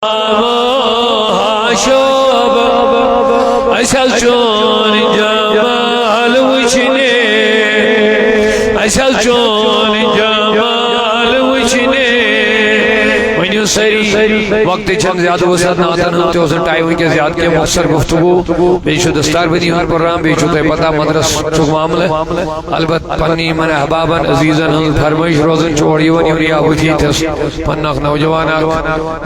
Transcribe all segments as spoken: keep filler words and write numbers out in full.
آمو ہا شوب، اَسہِ حظ چون جمال وٕچھنہِ، اَسہِ حظ چون جمال وٕچھنہِ۔ ؤنِو سٲری، وقت چھَنہٕ زیادٕ وسعت نعتن ہُنٛد تہِ اوس نہٕ ٹایم وٕنکیٚس زیادٕ کینٛہہ، مۄخصر گفتگو۔ بیٚیہِ چھُ دستار بندی ہُنٛد پروگرام، بیٚیہِ چھُو تۄہہِ پتہ مدرسُک معاملہٕ۔ البتہ پننہِ یِمن احبابن عزیزن ہٕنٛز فرمٲیش روزان چھِ اورٕ یِوان، یِوان یا وٕچھِتھ پنُن اکھ نوجوان اکھ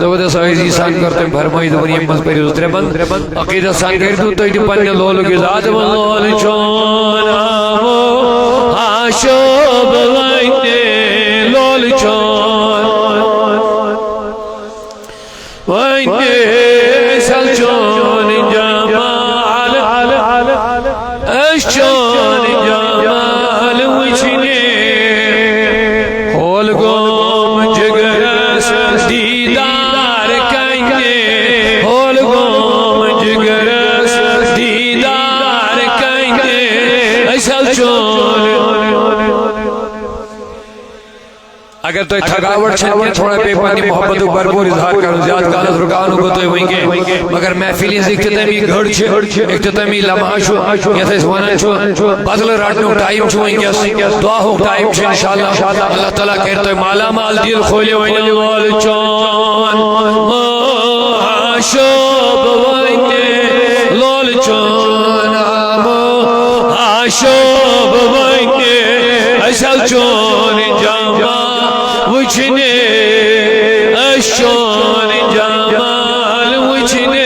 زبردست عٲجزی سان کٔر تٔمۍ فرمٲیش، دوٚپُن، ییٚمہِ منٛز پٔرِو زٕ ترٛےٚ بند۔ عقیدت سان کٔرِو تُہۍ تہِ پننہِ لولُک اظہار، دوٚپُن، لول چون آمو ہا شوب وَنہِ، لول چون وَنہِ، أسۍ حظ چون جمال، أسۍ چون جمال وٕچھنہِ۔ ہول گوم جگرس دیدار کنہِ، ہول گوم جگرس دیدار کنہِ، أسۍ حظ چون۔ اگر تۄہہِ تھکاوٹ چھےٚ کینٛہہ، تھوڑا پیٚیہِ پننہِ محبتُک بھرپوٗر اظہار کرُن، زیادٕ کالس رُکاونہٕ بہٕ تۄہہِ وٕنکیٚن، مگر محفلہِ ہٕنٛز اختتٲمی گٔر چھِ، اختتٲمی لمحہ چھُ، یتھ أسۍ ونان چھُ بدلہٕ رٹنُک ٹایم چھُ وٕنکیٚس، دعاہُک ٹایم چھُ انشاءاللہ۔ اللہ تعالیٰ کرِ تۄہہِ مالا مال، دِل کھولہِ وۄنۍ لول چون آمو ہا شوب وَنہِ، لول چون آمو ہا شوب وَنہِ، أسۍ حظ چون جمال وٕچھنہِ، أسۍ چون جمال وٕچھنہِ۔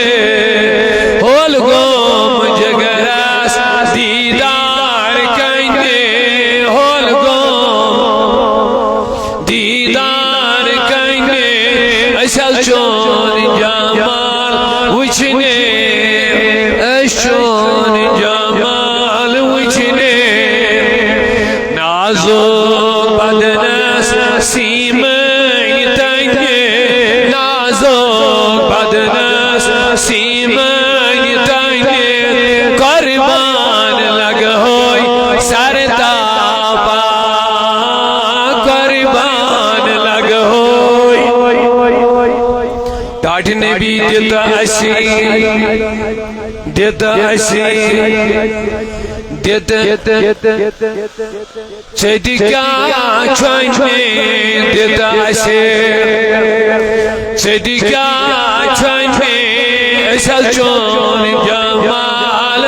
ہول گوم جگرس دیدار کنہِ، ہول گوم دیدار کنہِ، أسۍ حظ چون جمال وٕچھنہِ، أسۍ چون جمال وٕچھنہِ۔ نازُک بدنس سیٖمہٕ تنہِ، نازُک بدنس سیٖمہٕ تنہِ، قربان لگہوے سر تاپا، قربان لگہوے۔ ٹاٹھۍ نبی دِتہٕ اَسہِ، دِتہٕ اَسہِ، دِتہٕ۔ ژےٚ تہِ کیٛاہ چھُے مےٚ دِتہٕ اَسہِ؟ ژےٚ تہِ کیٛاہ چھُے مےٚ؟ أسۍ حظ چون جمال۔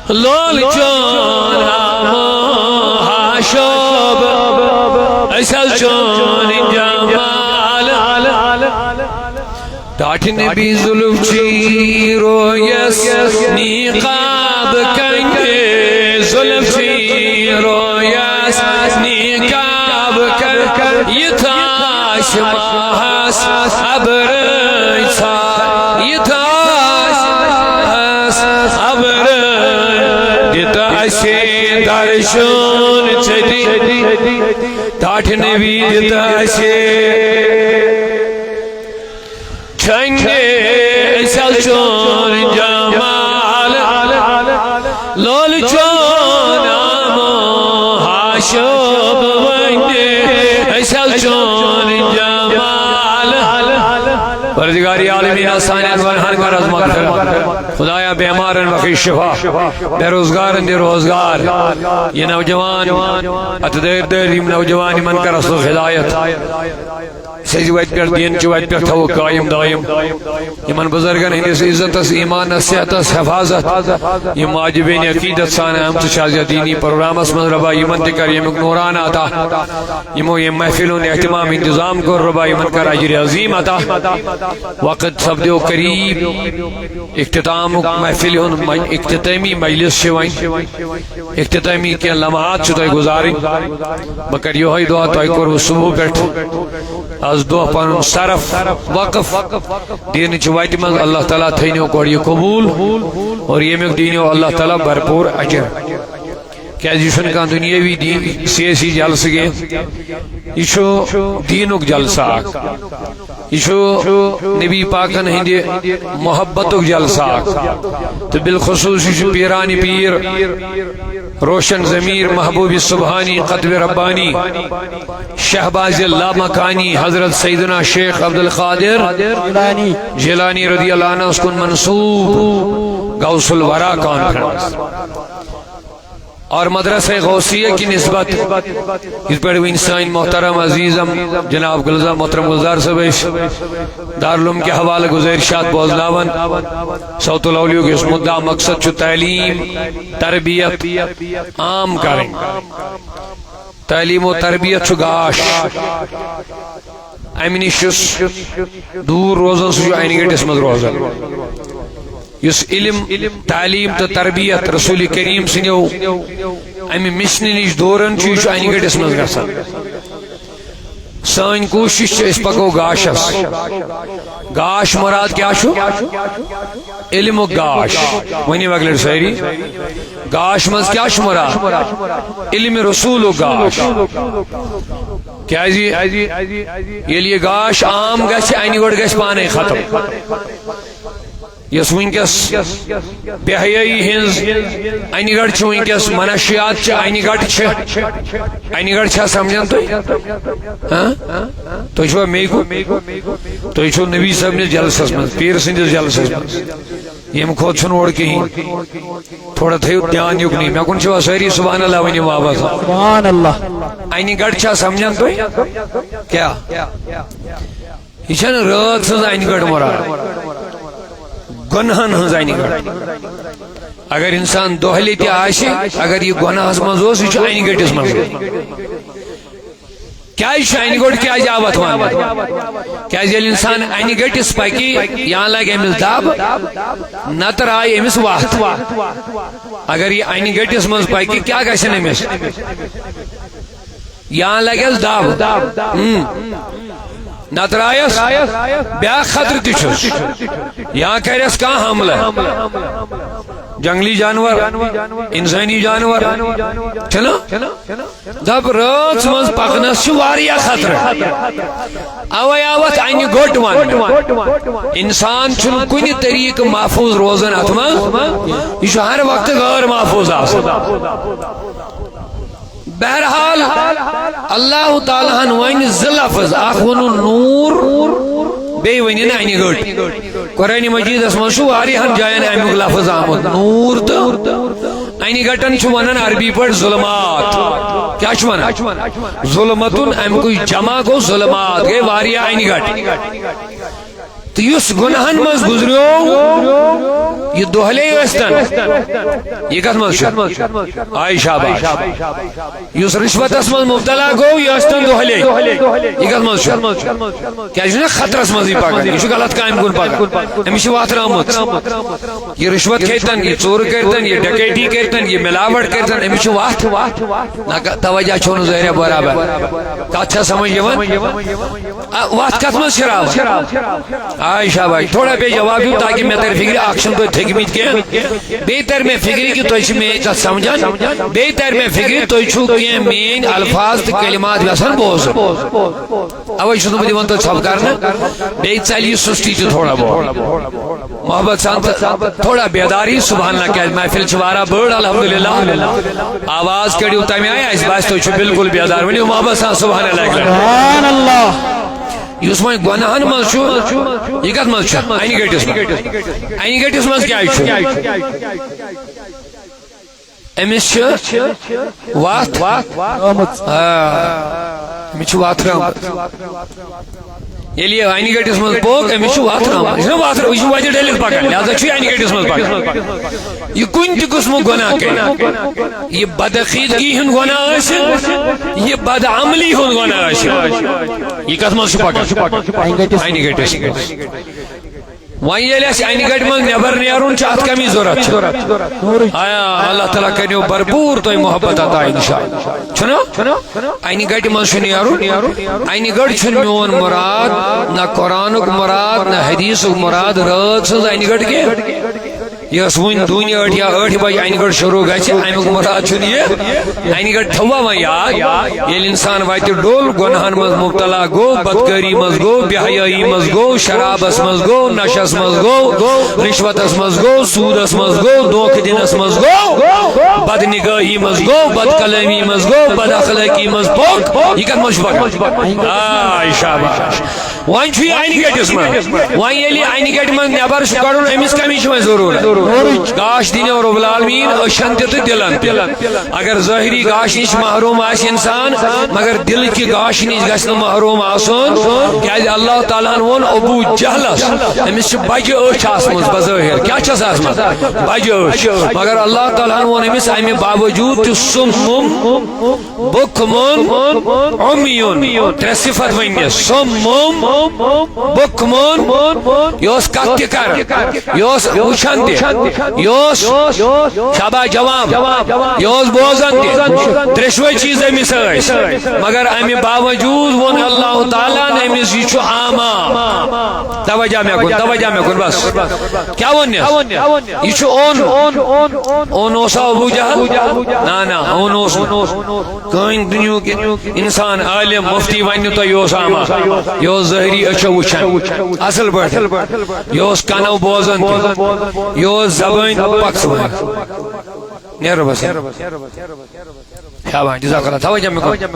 لول چون آمو ہا شوب، أسۍ حظ چون جمال۔ ٹاٹھۍ نبی زُلفچی رویس نقاب کنہِ، زُلفچی رویس نقاب کنہِ۔ یہِ تھاش ماہس ابرٲے ژھا، یہِ تھاش ماہس ابرٲے۔ دِتہٕ اَسہِ درشُن ژےٚ تہِ، ٹاٹھۍ نبی دِتہٕ اَسہِ۔ چھنہِ أسۍ حظ چون جمال، لول چون آمو ہا شوب ونہِ، أسۍ حظ چون جمال۔ پروردگار عالمین، سانٮ۪ن گۄنہن کر از مغفرت۔ خدایا، بیمارن بخش شفا، بے روزگارن دِ روزگار۔ یہِ نوجوان اتھ دٲرۍ دٲرۍ، یِم نوجوان، یِمن کر اصل ہدایت۔ سیٚزِ وتہِ پٮ۪ٹھ، دیٖنچہِ وتہِ پٮ۪ٹھ تھاوُکھ قٲیِم دٲیِم۔ یِمن بُزرگن ہٕنٛدِس عزتس، ایٖمانس، صحتس حفاظت۔ یِم ماجہِ بیٚنہِ عقیدت سان آمژٕ چھِ از یتھ دیٖنی پروگرامس منٛز، رۄبا، یِمن تہِ کر ییٚمیُک نورانہٕ عطا۔ یِمو ییٚمہِ محفلہِ ہُنٛد اہتمام انتظام کوٚر، رۄبا، یِمن کر اجرِ عظیٖم عطا۔ وقت سپدیو قریب۔ اختتامُک محفلہِ ہُنٛد مج-، اختتٲمی مجلس چھِ وۄنۍ۔ اختتٲمی کینٛہہ لمحات چھِ تۄہہِ گُزارٕنۍ۔ بہٕ کرٕ یِہوٚے دُعا، تۄہہِ کوٚروٕ صُبحہٕ پٮ۪ٹھ از دۄہ پنُن صرف وقف دیٖنٕچہِ وتہِ منٛز۔ اللہ تعالیٰ تھٲینو گۄڈٕ یہِ قبوٗل اور ییٚمیُک دیٖنو اللہ تعالیٰ بھرپوٗر اجر۔ کیازِ یہِ چھُنہٕ کانٛہہ دُنیٲوی دین، سیٲسی جلسہٕ کینٛہہ۔ یہِ چھُ دیٖنُک جلسہٕ اکھ۔ یہِ چھُ نبی پاکن ہٕنٛدِ محبتُک جلسہٕ اکھ۔ تہٕ بالخصوص یہِ چھُ پیرانِ پیٖر، روشن ضمیر، محبوب سبحانی، قطب ربانی، شہباز لامکانی، حضرت سیدنا شیخ عبدالقادر جیلانی رضی اللہ عنہ کُن منسوب غوث الورا کانفرنس۔ اور مدرسہ غوثیہ کی نسبت، یِتھ پٲٹھۍ وۄنۍ سٲنۍ محترم عزیزم جناب گلزار، محترم گلزار صٲب ٲسۍ دارالعلوم کہِ حوالہٕ گزٲرِشات بوزناوان۔ صوت الاولیاءُک یُس مدعا مقصد چھُ تعلیٖم، تربیت عام کرٕنۍ۔ تعلیٖم و تربیت چھُ گاش۔ امہِ نِش یُس دوٗر روزان، سُہ چھُ انہِ گٔٹِس منٛز روزان۔ یُس علم، تعلیٖم تہٕ تربیت رسول کریم سٕنٛدیو امہِ مِشنہِ نِش دوران چھُ، یہِ چھُ انہِ گٔٹِس منٛز گژھان۔ سٲنۍ کوٗشِش چھِ، أسۍ پکو گاشس۔ گاش مراد کیٛاہ چھُ؟ علمُک گاش۔ ؤنِو اَکہِ لَٹہِ سٲری۔ گاش منٛز کیٛاہ چھُ مراد؟ علم رسولُک گاش۔ کیٛازِ ییٚلہِ یہِ گاش عام گژھِ، اَنہِ گٔٹ گژھِ پانے ختم۔ یۄس وٕنکیٚس بے حیٲیی ہٕنٛز انہِ گٔٹ چھِ، وٕنکیٚس منشیات چھِ، انہِ گٔٹ چھِ۔ انہِ گٔٹ چھا سمجھان تُہۍ؟ ہاں؟ تُہۍ چھِوا مے کُن؟ تُہۍ چھِو نبی صٲبنِس جلسس منٛز، پیٖر سٕنٛدِس جلسس منٛز۔ ییٚمہِ کھۄتہٕ چھُنہٕ اورٕ کِہیٖنۍ۔ تھوڑا تھٲیِو دیان یُکنُے۔ مےٚ کُن چھِوا سٲری سبحان اللہ ؤنِو واپس؟ سبحان اللہ۔ انہِ گٔٹ چھا سمجھان تُہۍ؟ کیٛاہ؟ یہِ چھَنہٕ رٲژ ہٕنٛز انہِ گٔٹ مراد، گۄنہَن ہٕنٛز انہِ گٔٹ۔ اگر انسان دۄہلہِ تہِ آسہِ، اگر یہِ گۄناہَس منٛز اوس، یہِ چھُ انہِ گٔٹِس منٛز۔ کیٛازِ چھُ انہِ گوٚٹ، کیٛازِ آو اتھ وننہٕ؟ کیٛازِ ییٚلہِ انسان انہِ گٔٹِس پکہِ، یا لگہِ أمِس دب، نتہٕ آیہِ أمِس وتھ۔ اگر یہِ انہِ گٔٹِس منٛز پکہِ، کیٛاہ گژھن أمِس؟ یا لگٮ۪س دب۔ اۭں۔ نتہٕ آیس بیٛاکھ خطرٕ تہِ چھُس۔ یا کرٮ۪س کانٛہہ حملہٕ۔ جنگلی جانور، انسٲنی جانور، چھُنہ؟ دپ، رٲژ منٛز پکنس چھُ واریاہ خطرٕ۔ اوے آو اتھ انہِ گوٚٹ وننہٕ۔ انسان چھُنہٕ کُنہِ طریقہٕ محفوظ روزان اتھ منٛز۔ یہِ چھُ ہر وقتہٕ غٲر محفوظ آسان۔ بہرحال، اللہ تعالیٰ ہن ؤنۍ زٕ لفظ، اکھ ووٚنُن نور، بیٚیہِ ؤنِن انہِ گٔٹ۔ قرآن مجیدس منٛز چھُ واریاہن جاین امیُک لفظ آمُت، نور تہٕ انہِ گٹن چھُ ونان عربی پٲٹھۍ ظلمات۔ کیٛاہ چھُ ونان؟ ظلمتن، امیُکُے جمع گوٚو ظلمات، گٔے واریاہ انہِ گٹ۔ تہٕ یُس گۄناہن منٛز گُزریو، یہِ دۄہلے ٲسۍتن۔ یہِ کتھ منٛز چھُ؟ آے شاباش۔ یُس رشوتس منٛز مبتلا گوٚو، یہِ ٲسۍتن دۄہلے۔ یہِ کتھ منٛز چھُ؟ کیٛازِ چھُنہ خطرس منٛزٕے پکان؟ یہِ چھُ غلط کامہِ کُن پکان۔ أمِس چھِ وتھ رٲومٕژ۔ یہِ رشوت کھیٚتن، یہِ ژوٗرٕ کٔرتن، یہِ ڈکیتی کٔرتن، یہِ ملاوٹ کٔرتن، أمِس چھِ وتھ۔ نہ، توجہ چھو نہٕ ظٲہرہ برابر۔ کتھ چھا سمجھ یِوان؟ آ، وتھ کتھ منٛز چھِ راوان؟ آے شاباش، تھوڑا بیٚیہِ جواب دیُن تاکہِ مےٚ ترِ فکرِ، اکھ چھِنہٕ تُہۍ تھٔکمٕتۍ کینٛہہ، بیٚیہِ ترِ مےٚ فکرِ کہِ تُہۍ چھِ میٛٲنۍ کتھ سمجھان، بیٚیہِ ترِ مےٚ فکرِ تُہۍ چھِو کینٛہہ میٛٲنۍ الفاظ تہٕ کلمات یژھان بوزُن۔ اوے چھُس نہٕ بہٕ دِوان تۄہہِ ژھۄپہٕ کرنہٕ، بیٚیہِ ژلہِ یہِ سُستی تہِ تھوڑا بہت۔ محبت سان تہٕ تھوڑا بیداری، سبحان اللہ، کیٛازِ محفل چھِ واریاہ بٔڑ، الحمدللہ۔ آواز کٔڑِو تَمہِ آیہِ، اَسہِ باسہِ تُہۍ چھِو بالکل بیدار۔ ؤنِو محبت سان سبحان اللہ اکبر۔ سبحان اللہ۔ یُس وۄنۍ گۄناہن منٛز چھُ، یہِ کتھ منٛز چھُ؟ انہِ گٔٹِس منٛز۔ انہِ گٔٹِس منٛز کیٛازِ چھُ؟ أمِس چھِ وَتھ۔ آ، أمِس چھِ وَتھ رٲومٕژ۔ ییٚلہِ یہِ اَنہِ گٔٹِس منٛز پوٚک، أمِس چھِ وَتھ رٲومٕژ۔ یہِ چھِنہ وَتھ رٲو-، یہِ چھُ وَتہِ ڈٔلِتھ پَکان، لہذا چھُ یہِ اَنہِ گٔٹِس منٛز پَکان۔ یہِ کُنہِ تہِ قٕسمُک گۄناہ کَرِ، یہِ بدعقیدگی ہُنٛد گۄناہ ٲسِن، یہِ بدعملی ہُنٛد گۄناہ ٲسِن، یہِ کَتھ منٛز چھُ پَکان؟ اَنہِ گٔٹِس منٛز۔ وۄنۍ ییٚلہِ اَسہِ اَنہِ گَٹہِ منٛز نٮ۪بر نیرُن چھُ، اَتھ کَمِچ ضوٚرَتھ چھِ؟ آیا اللہ تعالیٰ کَرِو بھرپوٗر تۄہہِ محبت عطا، اِنشاءاللہ۔ چھُنہ؟ اَنہِ گَٹہِ منٛز چھُ نیرُن۔ اَنہِ گَٹہِ چھُنہٕ میون مُراد، نہ قرآنُک مُراد، نہ حدیٖثُک مُراد، رٲژ ہٕنٛز اَنہِ گَٹہِ کینٛہہ۔ یۄس وۄنۍ دُنیا ٲٹھ یا ٲٹھِ بجہِ انہِ گٔٹ شروع گژھِ، امیُک مراد چھُنہٕ یہِ۔ انہِ گٔٹ تھٲووا وۄنۍ یاد؟ ییٚلہِ انسان وتہِ ڈوٚل، گۄناہن منٛز مبتلا گوٚو، بدکٲری منٛز گوٚو، بے حیٲیی منٛز گوٚو، شرابس منٛز گوٚو، نشس منٛز گوٚو، رشوتس منٛز گوٚو، سودس منٛز گوٚو، دھوکہٕ دِنس منٛز گوٚو، بدنگاہی منٛز گوٚو، بد کلٲمی منٛز گوٚو، بد اخلٲقی منٛز پوٚک۔ یہِ کتھ منٛز چھُ پکان؟ آے شاباش۔ وۄنۍ چھُ یہِ انہِ گٔٹِس منٛز۔ وۄنۍ ییٚلہِ یہِ انہِ گٔٹہِ منٛز نٮ۪بر چھُ کڑُن، أمِس کمِچ چھِ وۄنۍ ضروٗرت؟ گاش دِنہِ رب العالمین أچھن تہِ تہٕ دِلن تہِ۔ اگر ظٲہری گاش نِش محروم آسہِ انسان، مگر دِل کہِ گاش نِش گژھِ نہٕ محروم آسُن، کیازِ اللہ تعالیٰ ہن ووٚن ابو جہلس، أمِس چھِ بجہِ أچھ آسمٕژ بظٲہر۔ کیٛاہ چھس آسمٕژ؟ بجہِ أچھ۔ مگر اللہ تعالیٰ ہن ووٚن أمِس امہِ باوجود تہِ، صم بُکمُن عمیُن۔ ترٛےٚ صفت ؤنۍ مےٚ۔ صم بُکمُن، یہِ اوس کتھ تہِ کران، یہِ اوس وٕچھان تہِ، یہِ اوس شاباش جواب، یہِ اوس بوزان تہِ۔ ترٛیشوے چیٖز أمِس ٲسۍ، مگر امہِ باوجود ووٚن اللہ تعالیٰ ہن أمِس، یہِ چھُ اعمیٰ۔ توجہ مےٚ کُن، توجہ مےٚ کُن، بس۔ کیٛاہ ووٚننس؟ یہِ چھُ اوٚن۔ اوٚن اوسا ابو جہل؟ نہ، نہ، اوٚن اوس نہٕ۔ کٕہٕنۍ دُنیہُک انسان، عالم، مفتی ونہِ نہٕ تۄہہِ یہِ اوس اعمیٰ۔ یہِ اوس ظٲہری أچھو وٕچھان اصل پٲٹھۍ۔ یہِ اوس کنو بوزان تہِ۔ یہِ اوس زبٲنۍ پکھ سۭتۍ۔ نیرو بس۔ شاباش، جزاک اللہ، توجہ مےٚ کُن۔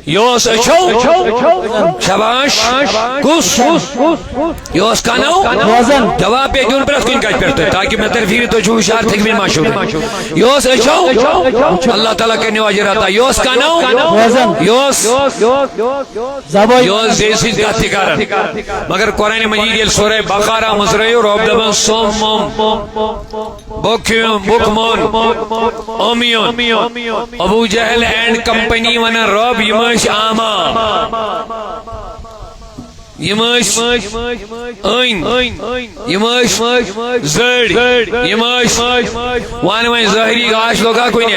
یہِ اوس أچھو۔ شاباش۔ کُس؟ یہِ اوس کنو۔ بوزان۔ جواب پیٚیہِ دیُن پرٛٮ۪تھ کُنہِ کتھِ پٮ۪ٹھ تۄہہِ، تاکہِ مےٚ ترِ فِکرِ تُہۍ چھِو ہُشار، تھٔکۍ مٕتۍ ما چھِو۔ یہِ اوس أچھو۔ اللہ تعالیٰ کَرِ نِواز رحمت۔ یہِ اوس کنو۔ بوزان۔ یہِ اوس۔ زبٲنۍ۔ یہِ اوس زیٚیہِ سۭتۍ کتھ تہِ کران۔ مگر قرآن مجید ییٚلہِ سورہ بقرہ منٛز ترٛٲیِو، رۄب دَپان، صم بُکمُن عمیُن۔ ابو جہل اینڈ کمپنی ونان، رۄب، یِم ٲسۍ اعمیٰ، یِم ٲسۍ أنۍ، یِم ٲسۍ زٔڑۍ، یِم ٲسۍ، وَن وۄنۍ، ظٲہری گاش لوٚگا کُنہِ؟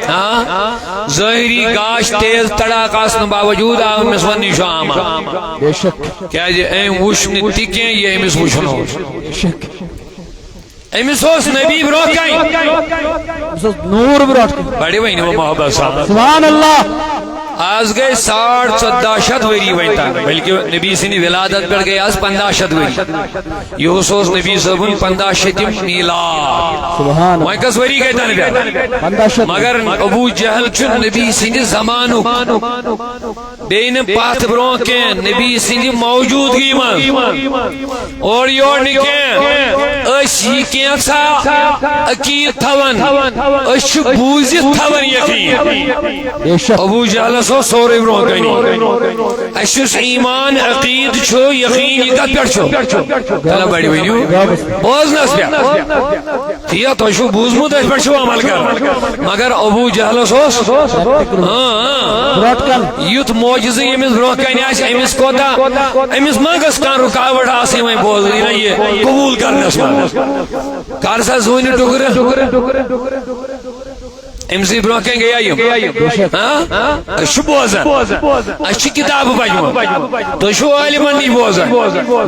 ہاں؟ ظٲہری گاش تیز تڑاک آسنہٕ باوجود آو أمِس وننہٕ، یہِ چھُ اعمیٰ۔ بے شک۔ کیازِ أمۍ وُچھ نہٕ تہِ کینٛہہ، یہِ أمِس وُچھُن اوس۔ بے شک۔ أمِس اوس نبی برونٛہہ کنہِ۔ أمِس اوس نوٗر برونٛہہ کنہِ۔ بڑِ وۄنۍ وۄنۍ محبت سان۔ سبحان اللہ۔ آز گٔے ساڑ ژۄداہ شیٚتھ ؤری وۄنۍ تام، بلکہِ نبی سٕنٛدِ ولادت پٮ۪ٹھ گٔے آز پنٛداہ شیٚتھ ؤری۔ یِہُس اوس نبی صٲبُن پنٛداہ شیٚتِم میلاد۔ سبحان اللہ۔ وۄنۍ کٔژ ؤری گٔے تَنہٕ پٮ۪ٹھ؟ پنٛداہ شیٚتھ۔ مگر ابو جہل چھُ نبی سٕنٛدِ زمانُک۔ بیٚیہِ نہٕ پتھ برونٛہہ کینٛہہ، نبی سٕنٛدِ موجودگی منٛز۔ اورٕ یور نہٕ کینٛہہ۔ أسۍ یہِ کینٛژھا عقیٖد تھاوان، أسۍ چھِ بوٗزِتھ تھاوان یقیٖن۔ بے شک۔ ابو جہلس اوس سورُے برونٛہہ کنہِ۔ اَسہِ یُس ایمان عقیٖد چھُ، یقیٖن، یہِ کتھ پٮ۪ٹھ چھُ؟ تلہ بڑِ ؤنِو۔ بوزنس پٮ۪ٹھ۔ تی ہا، تۄہہِ چھُو بوٗزمُت، أتھۍ پٮ۪ٹھ چھُو عمل کران۔ مگر ابو جہلس اوس، ہاں، ہاں۔ برونٛٹھ کن۔ یُتھ معجزٕ ییٚمِس برونٛہہ کنہِ آسہِ، أمِس کوتاہ، أمِس ما گٔژھ کانٛہہ رُکاوٹ آسٕنۍ وۄنۍ بوزنٕے نہ یہِ قبوٗل کرنس منٛز؟ کر سا زوٗنہِ ٹُکرٕ۔ أمۍ سٕے برونٛہہ کنہِ گٔیا یِم۔ ہاں؟ أسۍ چھِ بوزان۔ اَسہِ چھِ کِتابہٕ پَجمَژٕ۔ تُہۍ چھِو عٲلمَن نِش بوزان۔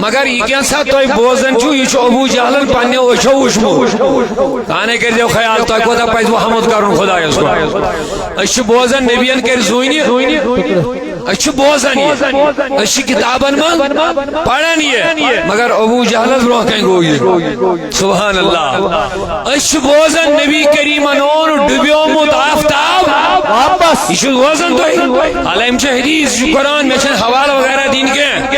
مگر یہِ کینٛژھا تُہۍ بوزان چھِو، یہِ چھُ ابو جہلَن پنٛنیو أچھو وٕچھمُت۔ پانَے کٔرۍزیو خیال، تۄہہِ کوٗتاہ پَزِوٕ حمد کَرُن خۄدایَس کُن۔ أسۍ چھِ بوزان نبیَن کٔرۍ زوٗنہِ۔ أسۍ چھِ بوزان یہِ۔ أسۍ چھِ کِتابَن منٛز پَران یہِ۔ مگر ابو جہلَس برونٛہہ کَنہِ گوٚو یہِ۔ سبحان اللہ۔ أسۍ چھِ بوزان نبی کریمن اوٚن ڈُبیومُت آفتاب واپس۔ یہِ چھُ بوزان تُہۍ؟ حالانکہ أمۍ چھِ حدیث، یہِ چھُ قرآن، مےٚ چھَنہٕ حوالہٕ وغیرہ دِنۍ کینٛہہ۔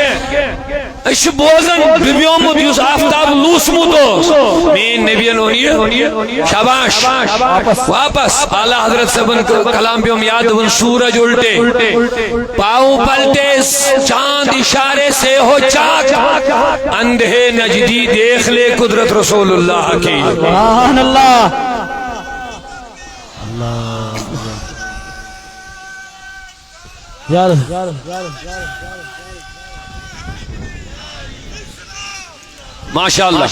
أسۍ چھِ بوزان ڈُبیومُت یُس آفتاب لوٗسمُت اوس، میٛٲنۍ نبیَن اوٚن یہِ۔ شاباش۔ واپس۔ اعلیٰ حضرت صٲبن ک-، کلام پیوٚم یاد، دوٚپُن، سورج الٹے، پاؤں پلٹے، چاند اشارے سے ہو چاک، اندھے نجدی دیکھ لے قدرت رسول اللہ کی۔ سبحان اللہ۔ اللہ۔ یار۔ ماشاء اللہ۔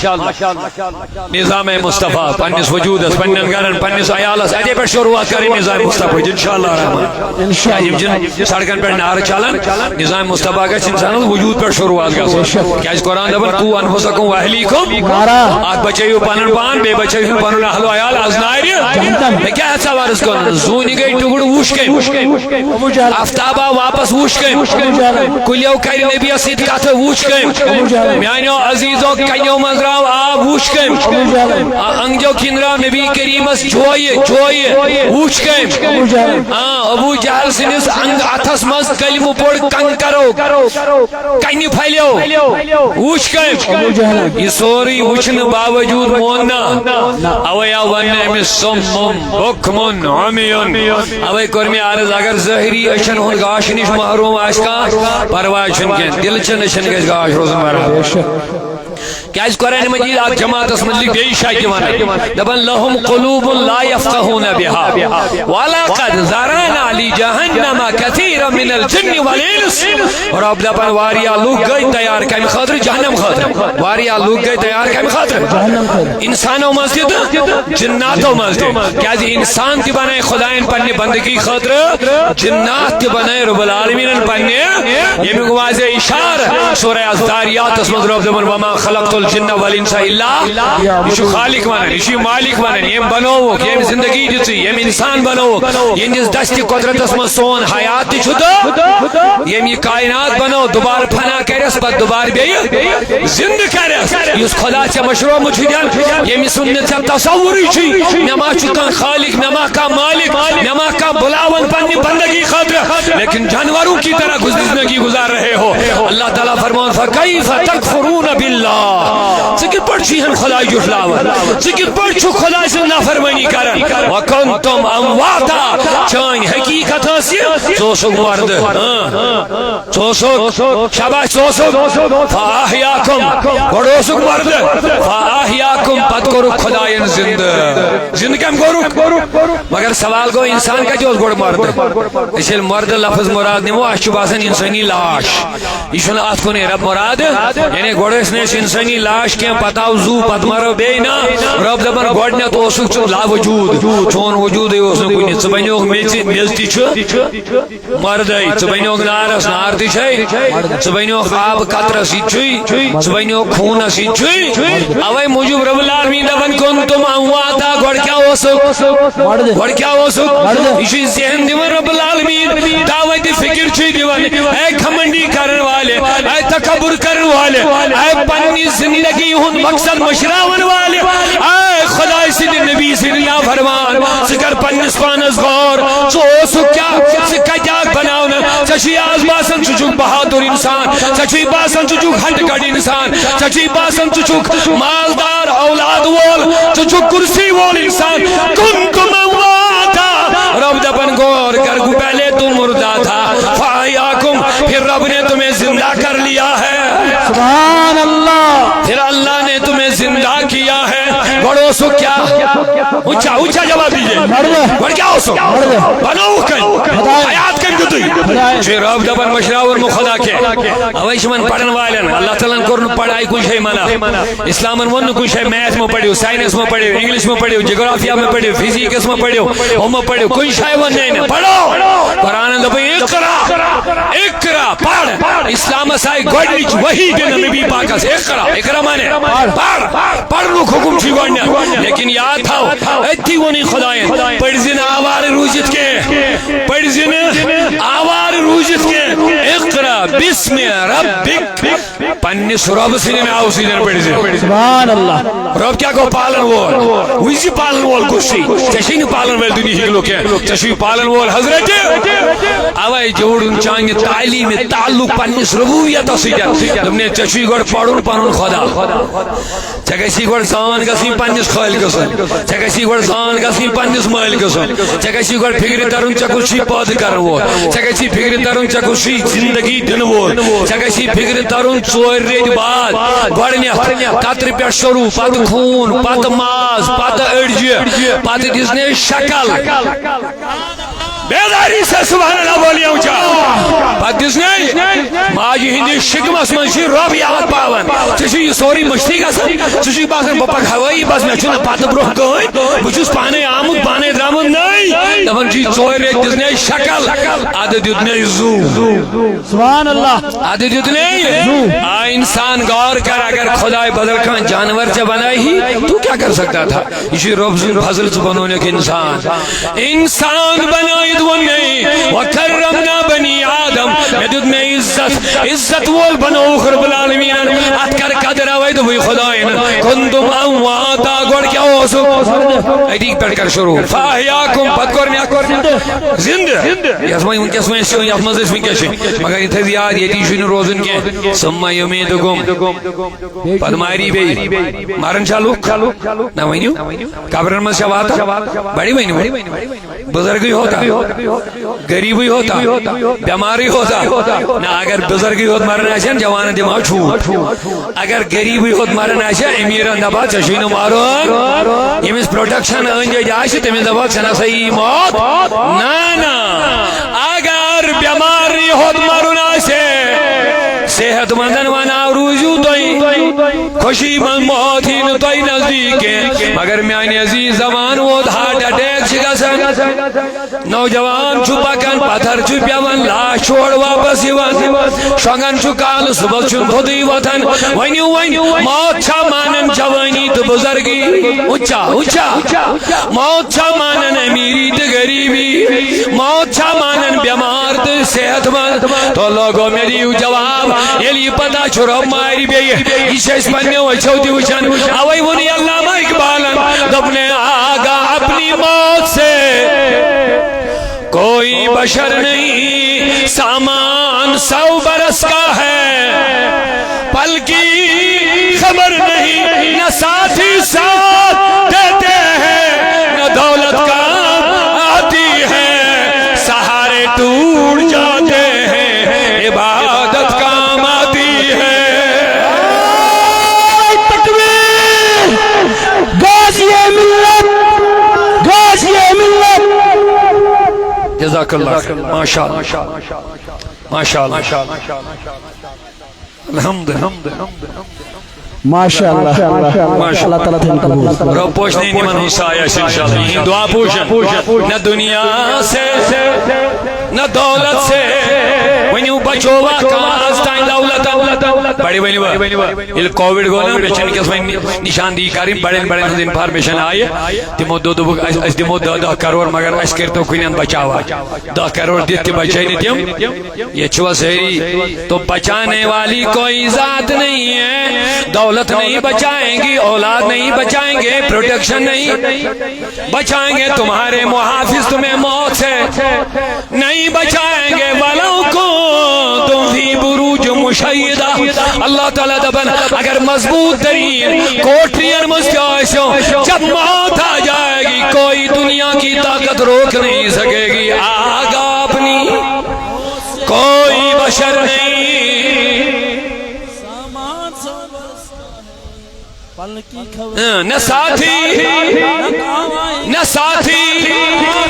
نظام مصطفیٰ پننِس وجودس، پننٮ۪ن گرن، پننِس عیالس، اتے پٮ۪ٹھ شروعات کرٕنۍ نظام مصطفیٰ، انشاء اللہ الرحمن۔ انشاء اللہ۔ یِم چھِنہٕ سڑکن پٮ۪ٹھ نعرٕ چلان، نظام مصطفیٰ گژھِ انسانس وجود پٮ۪ٹھ شروعات گژھٕنۍ۔ کیازِ قرآن دپان، "قوا انفسکم واہلیکم"، نعرہ۔ اکھ بچٲیِو پنُن پان، بیٚیہِ بچٲیِو پنُن اہل و عیال از نارِ۔ جہنم۔ مےٚ کیٛاہ ہسا عرض کرُن؟ زوٗنہِ گٔے ٹُکڑٕ، وُچھ کٔمۍ؟ ابو جہل۔ آفتابا واپس وُچھ کٔمۍ؟ ابو جہل۔ کُلیو کرِ نبیَس سۭتۍ کتھٕ، وُچھ کٔمۍ؟ ابو جہل۔ میانیو عزیزو، کنیو منٛز درٛاو آب، وُچھ کٔمۍ؟ ابو جہل۔ آ، انگجو کِنۍ درٛاو نبی کریمس جویہِ، جویہِ، وُچھ کٔمۍ؟ ابو جہل۔ آ، ابو جہل سٕنٛدِس انگ اتھس منٛز کلمہٕ پوٚر کنکرو، کنہِ پھلیو، وُچھ کٔمۍ؟ ابو جہل۔ یہِ سورُے وُچھنہٕ باوجود مون نہٕ۔ اوے آو وننہٕ أمِس صم بکم عمی۔ اوے کوٚر مےٚ عرض، اگر ظٲہری أچھن ہُنٛد گاش نِش محروم آسہِ کانٛہہ، پرواے چھُنہٕ کینٛہہ، دِلہٕ چٮ۪ن أچھن گژھِ گاش روزُن برابر۔ کیازِ قرآن مجید اتھ جماعتس متعلق بیٚیہِ جایہِ تہِ ونان، دپان، "لهم قلوب لا يفقهون بها، ولقد ذرأنا لجهنم كثيرا من الجن والإنس۔" رب دپان، واریاہ لوٗکھ گٔے تیار کمہِ خٲطرٕ؟ جہنم خٲطرٕ۔ واریاہ لوٗکھ گٔے تیار کمہِ خٲطرٕ؟ جہنم خٲطرٕ۔ انسانو منٛز تہِ تہٕ جناتو منٛز تہِ۔ کیازِ انسان تہِ بنٲے خداین پننہِ بندگی خٲطرٕ، جنات تہِ بنٲے رب العالمینن پننہِ۔ ییٚمیُک واضح اشارٕ سورہ الذاریاتس منٛز رب دپان، "وما خلقت الجن والانس الا۔" یہِ چھُ خالق ونان، یہِ چھُ مالک ونان، ییٚمۍ بنووُکھ، ییٚمۍ زندگی دِژٕے، ییٚمۍ انسان بنووُکھ، یِہنٛدِس دستِ قدرتس منٛز سون حیات تہِ چھُ تہٕ ییٚمۍ یہِ کائنات بنوو، دوبارٕ فنا کرٮ۪س، پتہٕ دوبارٕ بیٚیہِ زندٕ کرٮ۪س۔ یُس خدا ژےٚ مشرومُت چھُ دِوان، ییٚمہِ سُنٛد نہٕ ژےٚ تصورٕے چھُے، مےٚ ما چھُ کانٛہہ خالق، مےٚ ما کانٛہہ مالک، مےٚ ما کانٛہہ بُلاوان پننہِ بندگی خٲطرٕ، لیکن جانوروں کی طرح زندگی گزار رہے ہو۔ اللہ تعالیٰ فرمان، "فکیف تکفرون باللہ۔" ژٕ کِتھ پٲٹھۍ چھُ یِہن خداے جُٹھلاوان؟ ژٕ کِتھ پٲٹھۍ چھُکھ خداے سٕنٛز نافرمٲنی کران؟ وکنتم امواتا، چٲنۍ حقیقت ٲس یہِ، ژٕ اوسُکھ مردٕ۔ ہاں۔ ژٕ اوسُکھ، شاباش، ژٕ اوسُکھ۔ فاحیاکم، گۄڈٕ اوسُکھ مردٕ۔ فاحیاکم، پتہٕ کوٚرُکھ خداین زندٕ۔ زندٕ کٔمۍ کوٚرُکھ؟ مگر سوال گوٚو، انسان کتہِ اوس گۄڈٕ مردٕ؟ أسۍ ییٚلہِ مردٕ لفظ مراد نِمو، اَسہِ چھُ باسان انسٲنی لاش۔ یہِ چھُنہٕ اتھ کُنُے رب مراد۔ یعنی گۄڈٕ ٲسۍ نہٕ أسۍ انسٲنی لاش کینٛہہ، پتہٕ آو زُو، پتہٕ مرو بیٚیہِ۔ نہ، رب دپان، گۄڈٕنیتھ اوسُکھ ژٕ لاوجود، چون وجودٕے اوس نہٕ کُنہِ۔ ژٕ بنیوکھ میٚژِ، میٚژ تہِ چھِ مردے۔ ژٕ بنیوکھ نارس، نار تہِ چھے۔ ژٕ بنیوکھ آب قطرس، یہِ تہِ چھُے۔ ژٕ بنیوکھ خوٗنس، یہِ تہِ چھُے۔ اوے موٗجوٗب رب العالمین دپان، کنتم امواتا، گۄڈٕ کیٛاہ اوسُکھ؟ مردٕ۔ گۄڈٕ کیٛاہ اوسُکھ؟ مردٕ۔ یہِ چھُے ذہن دِوان رب العالمین، دعوت فکر چھُے دِوان۔ اے گھمنڈی کرن والے، اے تکبر کرن والے، اے پننی زندگی ہُنٛد مقصد مشراون والے، اے خداے سٕنٛدِ نبی سٕنٛدِ نافرمان، ژٕ کر پننِس پانس غور۔ ژٕ اوسُکھ کیٛاہ؟ ژٕ کتہِ آکھ بناونہٕ؟ ژےٚ چھُے آز باسان ژٕ چھُکھ بہادر انسان، ژےٚ چھُے باسان ژٕ چھُکھ ہٹہٕ کڑ انسان، ژےٚ چھُے باسان ژٕ چھُکھ مالدار اولاد وول، ژٕ چھُکھ کرسی وول انسان۔ کنتم امواتا، رب دپان، غور کر، گو پہلے تو مردہ تھا، فاحیاکم، پھر رب نے تمہیں زندہ کر لیا ہے۔ سبحان اللہ۔ پھر اللہ نے تمہیں زندہ کیا ہے۔ گۄڈٕ اوسُکھ کیٛاہ؟ اونچا، اونچا جواب دیجیے۔ مردٕ۔ گۄڈٕ کیٛاہ اوسُکھ؟ مردٕ۔ بنووُکھ کٔمۍ؟ خداے۔ حیات کٔمۍ دیُتُے؟ خداے۔ چھُ رب دپان، مشراوُن مہٕ خدا کینٛہہ۔ اوے چھِ یِمن پرن والٮ۪ن، اللہ تعالیٰ ہن کوٚر نہٕ پڑھاے کُنہِ جایہِ منع۔ اسلامن ووٚن نہٕ کُنہِ جایہِ میتھ مہ پٔرِو، ساینس مہ پٔرِو، انگلش مہ پٔرِو، جغرافیہ مہ پٔرِو، فزیکس مہ پٔرِو، ہُہ مہ پٔرِو، کُنہِ جایہِ ووٚن نہٕ أمۍ، پرو۔ قرآنن دوٚپُن، اقرا، اقرا، پڑھ۔ اسلامس آیہِ گۄڈنِچ وحی دِنہٕ نبی پاکس، اقرا، اقرا معنی پڑھ، پرنُک حکم چھُ گۄڈنیتھ۔ لیکن یاد تھاو، أتھی ووٚنُے خداین، پٔرزِ نہٕ آوارٕ روٗزِتھ کینٛہہ، پٔرزِ نہٕ آوارٕ روٗزِتھ کینٛہہ۔ اقرا باسم ربک۔ پننِس رۄب سٕنٛدِ ناوٕ سۭتۍ پٔرزِ۔ سبحان اللہ۔ رۄب کیٛاہ گوٚو؟ پالن وول۔ وٕچھ زِ پالن وول کُس چھُے؟ ژےٚ چھے نہٕ پالن وٲلۍ دُنیہٕکۍ لُکھ کینٛہہ۔ ژےٚ چھُے پالن وول حضرت۔ اوے جوڑُن چانہِ تعلیمِ تعلق پننِس ربوبیتس سۭتۍ۔ دوٚپنَے، ژےٚ چھُے گۄڈٕ پرُن پنُن خدا۔ ژےٚ گژھی گۄڈٕ زان گژھٕنۍ پننِس خٲلقہٕ سُنٛد۔ ژےٚ گژھی گۄڈٕ زان گژھٕنۍ پننِس مٲلکہٕ سُنٛد۔ ژےٚ گژھی گۄڈٕ فکرِ ترُن، ژےٚ کُس چھُے پٲدٕ کرن وول۔ ژےٚ گژھی فکرِ ترُن، ژےٚ کُس چھُے زندگی دِنہٕ وول۔ ژےٚ گژھی فکرِ ترُن، ژورِ ریٚتۍ بعد، گۄڈٕنیتھ قطرٕ پٮ۪ٹھ شروع، پتہٕ خوٗن، پتہٕ ماز، پتہٕ أڈجہِ، پتہٕ دِژنَے شکل۔ بیداری سے سبحان اللہ بولیے اونچا۔ پتہٕ دِژ نے ماجہِ ہٕنٛدِس شِکمس منٛز چھُ رۄب یاد پاوان۔ ژےٚ چھُ یہِ سورُے مٔشتٕے گژھان۔ ژےٚ چھُے باسان بہٕ پکہٕ ہوٲیی بس، مےٚ چھُنہٕ پتہٕ برونٛہہ کٕہٕنۍ۔ بہٕ چھُس پانے آمُت، پانے درٛامُت۔ نٔے دپان چھُے ژورِ ریٚتۍ دِژ نے شکل، ادٕ دیُت نے زُو۔ سبحان اللہ۔ ادٕ دیُت نے۔ آ انسان غور کر، اگر خدائے بدل کانٛہہ جانور ژےٚ بنایہِ ہی، تو کیا کر سکتا تھا؟ یہ چھُ رب سُنٛد فضل، ژٕ بنوونکھ انسان۔ انسان بنٲیِتھ ووٚن مےٚ، "وکرمنا بنی آدم"، مےٚ دیُت مےٚ عزت، عزت وول بنووُکھ رب العالمینن۔ اتھ کر قدر، اوے دوٚپُے خداین، "کنتم امواتا"، گۄڈٕ کیٛاہ اوسُکھ؟ أتی پٮ۪ٹھ کر شروع، "فاحیاکم"، پتہٕ کوٚر مےٚ زندٕ۔ یتھ منٛز وٕنکیٚس وۄنۍ أسۍ چھِ، یتھ منٛز أسۍ وٕنکیٚس چھِ، مگر یہِ تھٲیِو یاد، ییٚتی چھُنہٕ روزُن کینٛہہ۔ ثم یمیتکم۔ پتہٕ ماری بیٚیہِ۔ مران چھا لُکھ؟ نہ ؤنِو۔ قبرن منٛز چھا واتان؟ بڑی ؤنِو۔ بُزرگٕے ہوتا، غریٖبٕے ہوتا، بٮ۪مارٕے ہوتا۔ نہ، اگر بُزرگٕے ہوت مران آسہِ ہن، جوانن دِمہٕ ہاو چھوٗٹ۔ اگر غریٖبٕے ہوت مران آسہِ ہا، امیٖرن دپہٕ ہا، "ژےٚ چھُے نہٕ مرُن۔" ییٚمِس پروٹیکشن أنٛدۍ أنٛدۍ آسہِ، تٔمِس دپہٕ ہاو، "ژےٚ نہ سا یی موت۔" نہ، نہ۔ اگر بٮ۪مارٕے ہوت مرُن آسہِ، صحت مندن ونہٕ ہاو، روٗزِو تُہۍ خوشی منٛز، موت یی نہٕ تۄہہِ نزدیٖک کینٛہہ۔ مگر میانہِ عزیٖز، زمان ووت، ہارٹ اٹیک چھِ گژھان۔ نوجوان چھُ پکان، پتھر چھُ پٮ۪وان، لاش چھُ اورٕ واپس یِوان۔ شۄنٛگان چھُ کالہٕ، صُبحس چھُنہٕ تھوٚدُے وۄتھان۔ ؤنِو وۄنۍ، موت چھا مانان جوٲنی تہٕ بُزرگی؟ اُچا، اُچا۔ موت چھا مانان امیٖری تہٕ غریٖبی؟ موت چھا مانان بٮ۪مار تہٕ صحت مند؟ تو لوگو، مےٚ دِیِو جواب۔ ییٚلہِ یہِ پتہ چھُ رۄب مارِ بیٚیہِ، یہِ چھِ أسۍ پننیو أچھو تہِ وٕچھان۔ اوے ووٚن علامہ اقبالن، دوٚپنَے، "آگاہ اپنی موت سے کوئی بشر نہیں، سامان سو برس کا ہے، پل کی خبر نہیں، نہ ساتھی ساتھ دیتے ہیں، نہ دولت کام آتی ہے، سہارے ٹوٹ جاتے ہیں، عبادت کام آتی ہے۔" تکبیر! غازی ملت، غازی ملت۔ جزاک اللہ خیر۔ ماشاء اللہ۔ ماشاء اللہ۔ الحمد۔ ماشاء اللہ۔ ماشاء اللہ۔ اللہ تعالیٰ تھٲیِن قبول۔ رب پوشنٲیِن یِمن ہُنٛد سایہِ اَسہِ انشاءاللہ۔ یِہِنٛدۍ دُعا پوشن۔ نہ دُنیا سے، نہ دولت سے۔ ؤنِو بچووا کانٛہہ آز تام دولت؟ بڑِ ؤنِو۔ ییٚلہِ کووِڈ گوٚو نا، مےٚ چھَنہٕ وٕنکیٚس وۄنۍ نشاندہی کَرٕنۍ، بڑٮ۪ن بڑٮ۪ن ہٕنٛز انفارمیشن آیہِ۔ تِمو دوٚپ، دوٚپُکھ، "أسۍ، أسۍ دِمو دَہ دَہ کرور، مگر اَسہِ کٔرۍتو کُنٮ۪ن بچاوا۔" دَہ کرور دِتھ تہِ بچٲے نہٕ تِم۔ ییٚتہِ چھِوا سٲری؟ تو بچانے والی کوئی ذات نہیں ہے، دولت نہیں بچائیں گی، اولاد نہیں بچائیں گے، پروٹیکشن نہیں بچائیں گے، تمہارے محافظ تمہیں موت سے نہیں بچائیں گے، ولو کنتم فی بروج مشیدہ۔ اللہ تعالیٰ دپان، اگر مضبوط ترین کوٹرین منٛز تہِ آسو، جب موت آ جائے گی، کوئی دنیا کی طاقت روک نہیں سکے گی۔ آگاہ اپنی کوئی بشر نہیں۔ نہ ساتھی، نہ ساتھی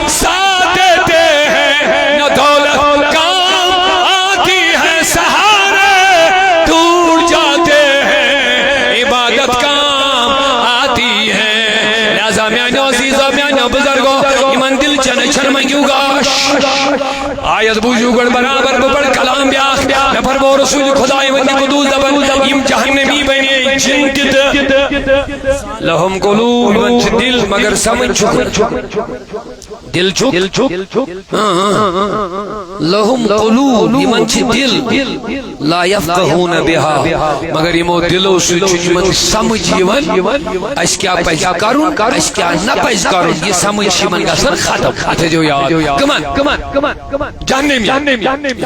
ساتھ دیتے ہیں، نہ دولت کام آتی ہے، سہارے ٹوٹ جاتے ہیں، عبادت کام آتی ہے۔ لہذا میانیو عزیزو، میانیو بزرگو، یِمن دِلچن أچھن منٛگِو گاش۔ آیت بوٗزِو گۄڈٕ برابر، بہٕ پرٕ کلام بیٛاکھ۔ مےٚ فرموو رسول خداوندِ قدوس دپان، یِم جہنمی بنے جن تہِ تہٕ لہم قلوب، یِمن چھِ دِل مگر سمجھ چھُکھ۔ دِل چھُکھ؟ ہاں، ہاں۔ لہم قلوب، یِمن چھِ دِل۔ لا یفقہون بہا، مگر یِمو دِلو سۭتۍ چھُنہٕ یِمن سمجھ یِوان، اَسہِ کیٛاہ پَزِ کَرُن، اَسہِ کیٛاہ نہ پَزِ کَرُن، یہِ سمجھ چھِ یِمن گژھان ختم۔ اَتھ تھٲیزیو یاد۔ کٕمن؟ جہنمی۔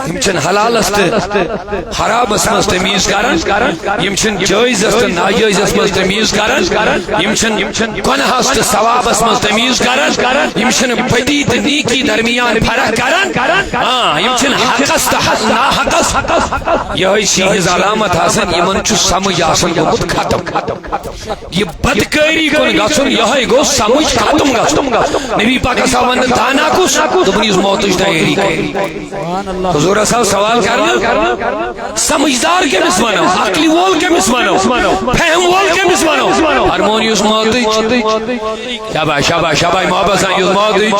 یِم چھِنہٕ حلالس تہٕ حرامس منٛز تمیٖز کران، یِم چھِنہٕ جٲیزس تہٕ ناجٲیزس منٛز تمیٖز کران، یِم چھِنہٕ گۄناہس تہٕ ثوابس منٛز تمیٖز کران، یِم چھِنہٕ بدی تہٕ نیکی درمیان فرق کران۔ ہاں، یِم چھِنہٕ حقس تہٕ حق، ناحقس۔ یِہوٚے چھِ یِہٕنٛز علامت آسان، یِمن چھُ سمجھ آسان گوٚمُت ختم۔ یہِ بدکٲری کُن گژھُن، یِہوٚے گوٚو سمجھ ختم گژھُن۔ نبی پاکس آو وننہٕ، دانا کُس؟ دوٚپُن، یُس موتٕچ تیٲری کرِ۔ حضور صاحب سوال کرنہٕ، سمجھدار کٔمِس ونو؟ عقلِ وول کٔمِس ونو؟ فہم وول کٔمِس ونو؟ فرمون، یُس موتٕچ، شاباش، شاباش، شاباش، محبت سان، یُس موتٕچ۔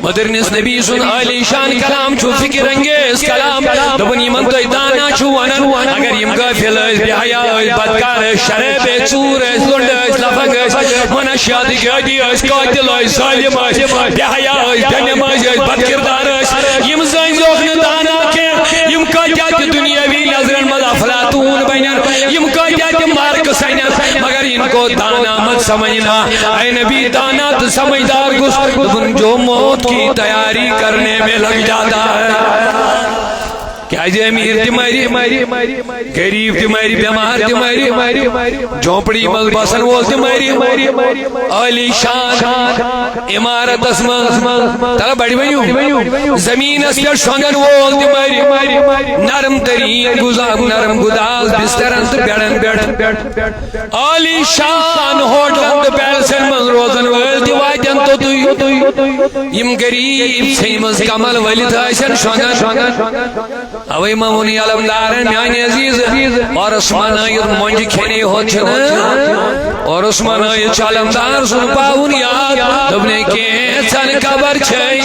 مدرنس نبی سُنٛد عالی شان کلام چھُ فکر انگیز کلام۔ دوٚپُن، یِمن تُہۍ دانا چھِو ونان، اگر یِم غافل ٲسۍ، بے حیا ٲسۍ، بدکار ٲسۍ، شرٲبۍ ٲسۍ، ژوٗر ٲسۍ، لُنڈ ٲسۍ، لفنگ ٲسۍ، منشیات گٲدی ٲسۍ، قاتل ٲسۍ، ظٲلم ٲسۍ، بے حیا ٲسۍ، بے نماز ٲسۍ، بد کردار ٲسۍ، یِم زٲنۍ زیوکھ نہٕ دانا کینٛہہ، یِم کۭتیاہ تہِ دُنیٲوی نظرن منٛز افلاطون بنن، یِم کۭتیاہ تہِ مارکس انن، مگر ان کو دانا مت سمجھنا۔ اے نبی، دانا تہٕ سمجھدار گوٚژھ، دوٚپُن، جو موت کی تیاری کرنے میں لگ جاتا ہے۔ کیازِ امیر تہِ مرِ، غریب تہِ مرِ، بیمار تہِ مرِ، جھونپڑی منٛز بسن وول تہِ مرِ، عالی شان عمارتس منٛز، تلہ بڑِ ؤنِو، زمینس پٮ۪ٹھ شۄنگن وول تہِ مرِ، نرم ترین گزار، نرم گداز بسترن تہٕ بیڈن پٮ۪ٹھ، عالی شان ہوٹلن تہٕ پیلسن منٛز روزن وٲلۍ تہِ واتن توٚتُے۔ یِم غریب ژھیٚنۍ منٛز کمل ؤلِتھ آسن شۄنگان۔ اوے ما ووٚن علمدارن، میانہِ عزیز، عرس منٲیِتھ مۄنجہِ کھیٚنے ہوت چھُنہٕ۔ عرس منٲیِتھ چھُ علمدار سُنٛد پاوُن یاد۔ دوٚپنے، کینٛژن قبر چھے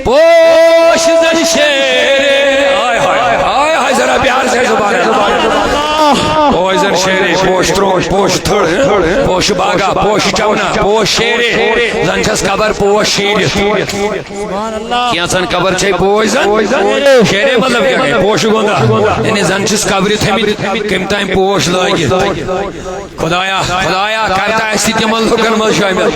پوش زن شیرے۔ ہاے ہاے ہاے ہاے، ذرا پیار سے زبان۔ پوش زن شیرے، پوش ترٛوٹ، پوش تھٔر، پوش باغا، پوش چمنا، پوش شیرے، زن چھس قبر پوش شیرتھ۔ کینٛژن قبر چھے پوش زن شیرے، مطلب کیٛاہ گٔے؟ پوشہٕ گۄندا۔ یعنی زن چھِس قبرِ تھٲمٕتۍ کٔمۍ تام پوش لٲگِتھ۔ خدایا، خدایا، کر تہٕ اَسہِ تہِ تِمن لُکن منٛز شٲمِل۔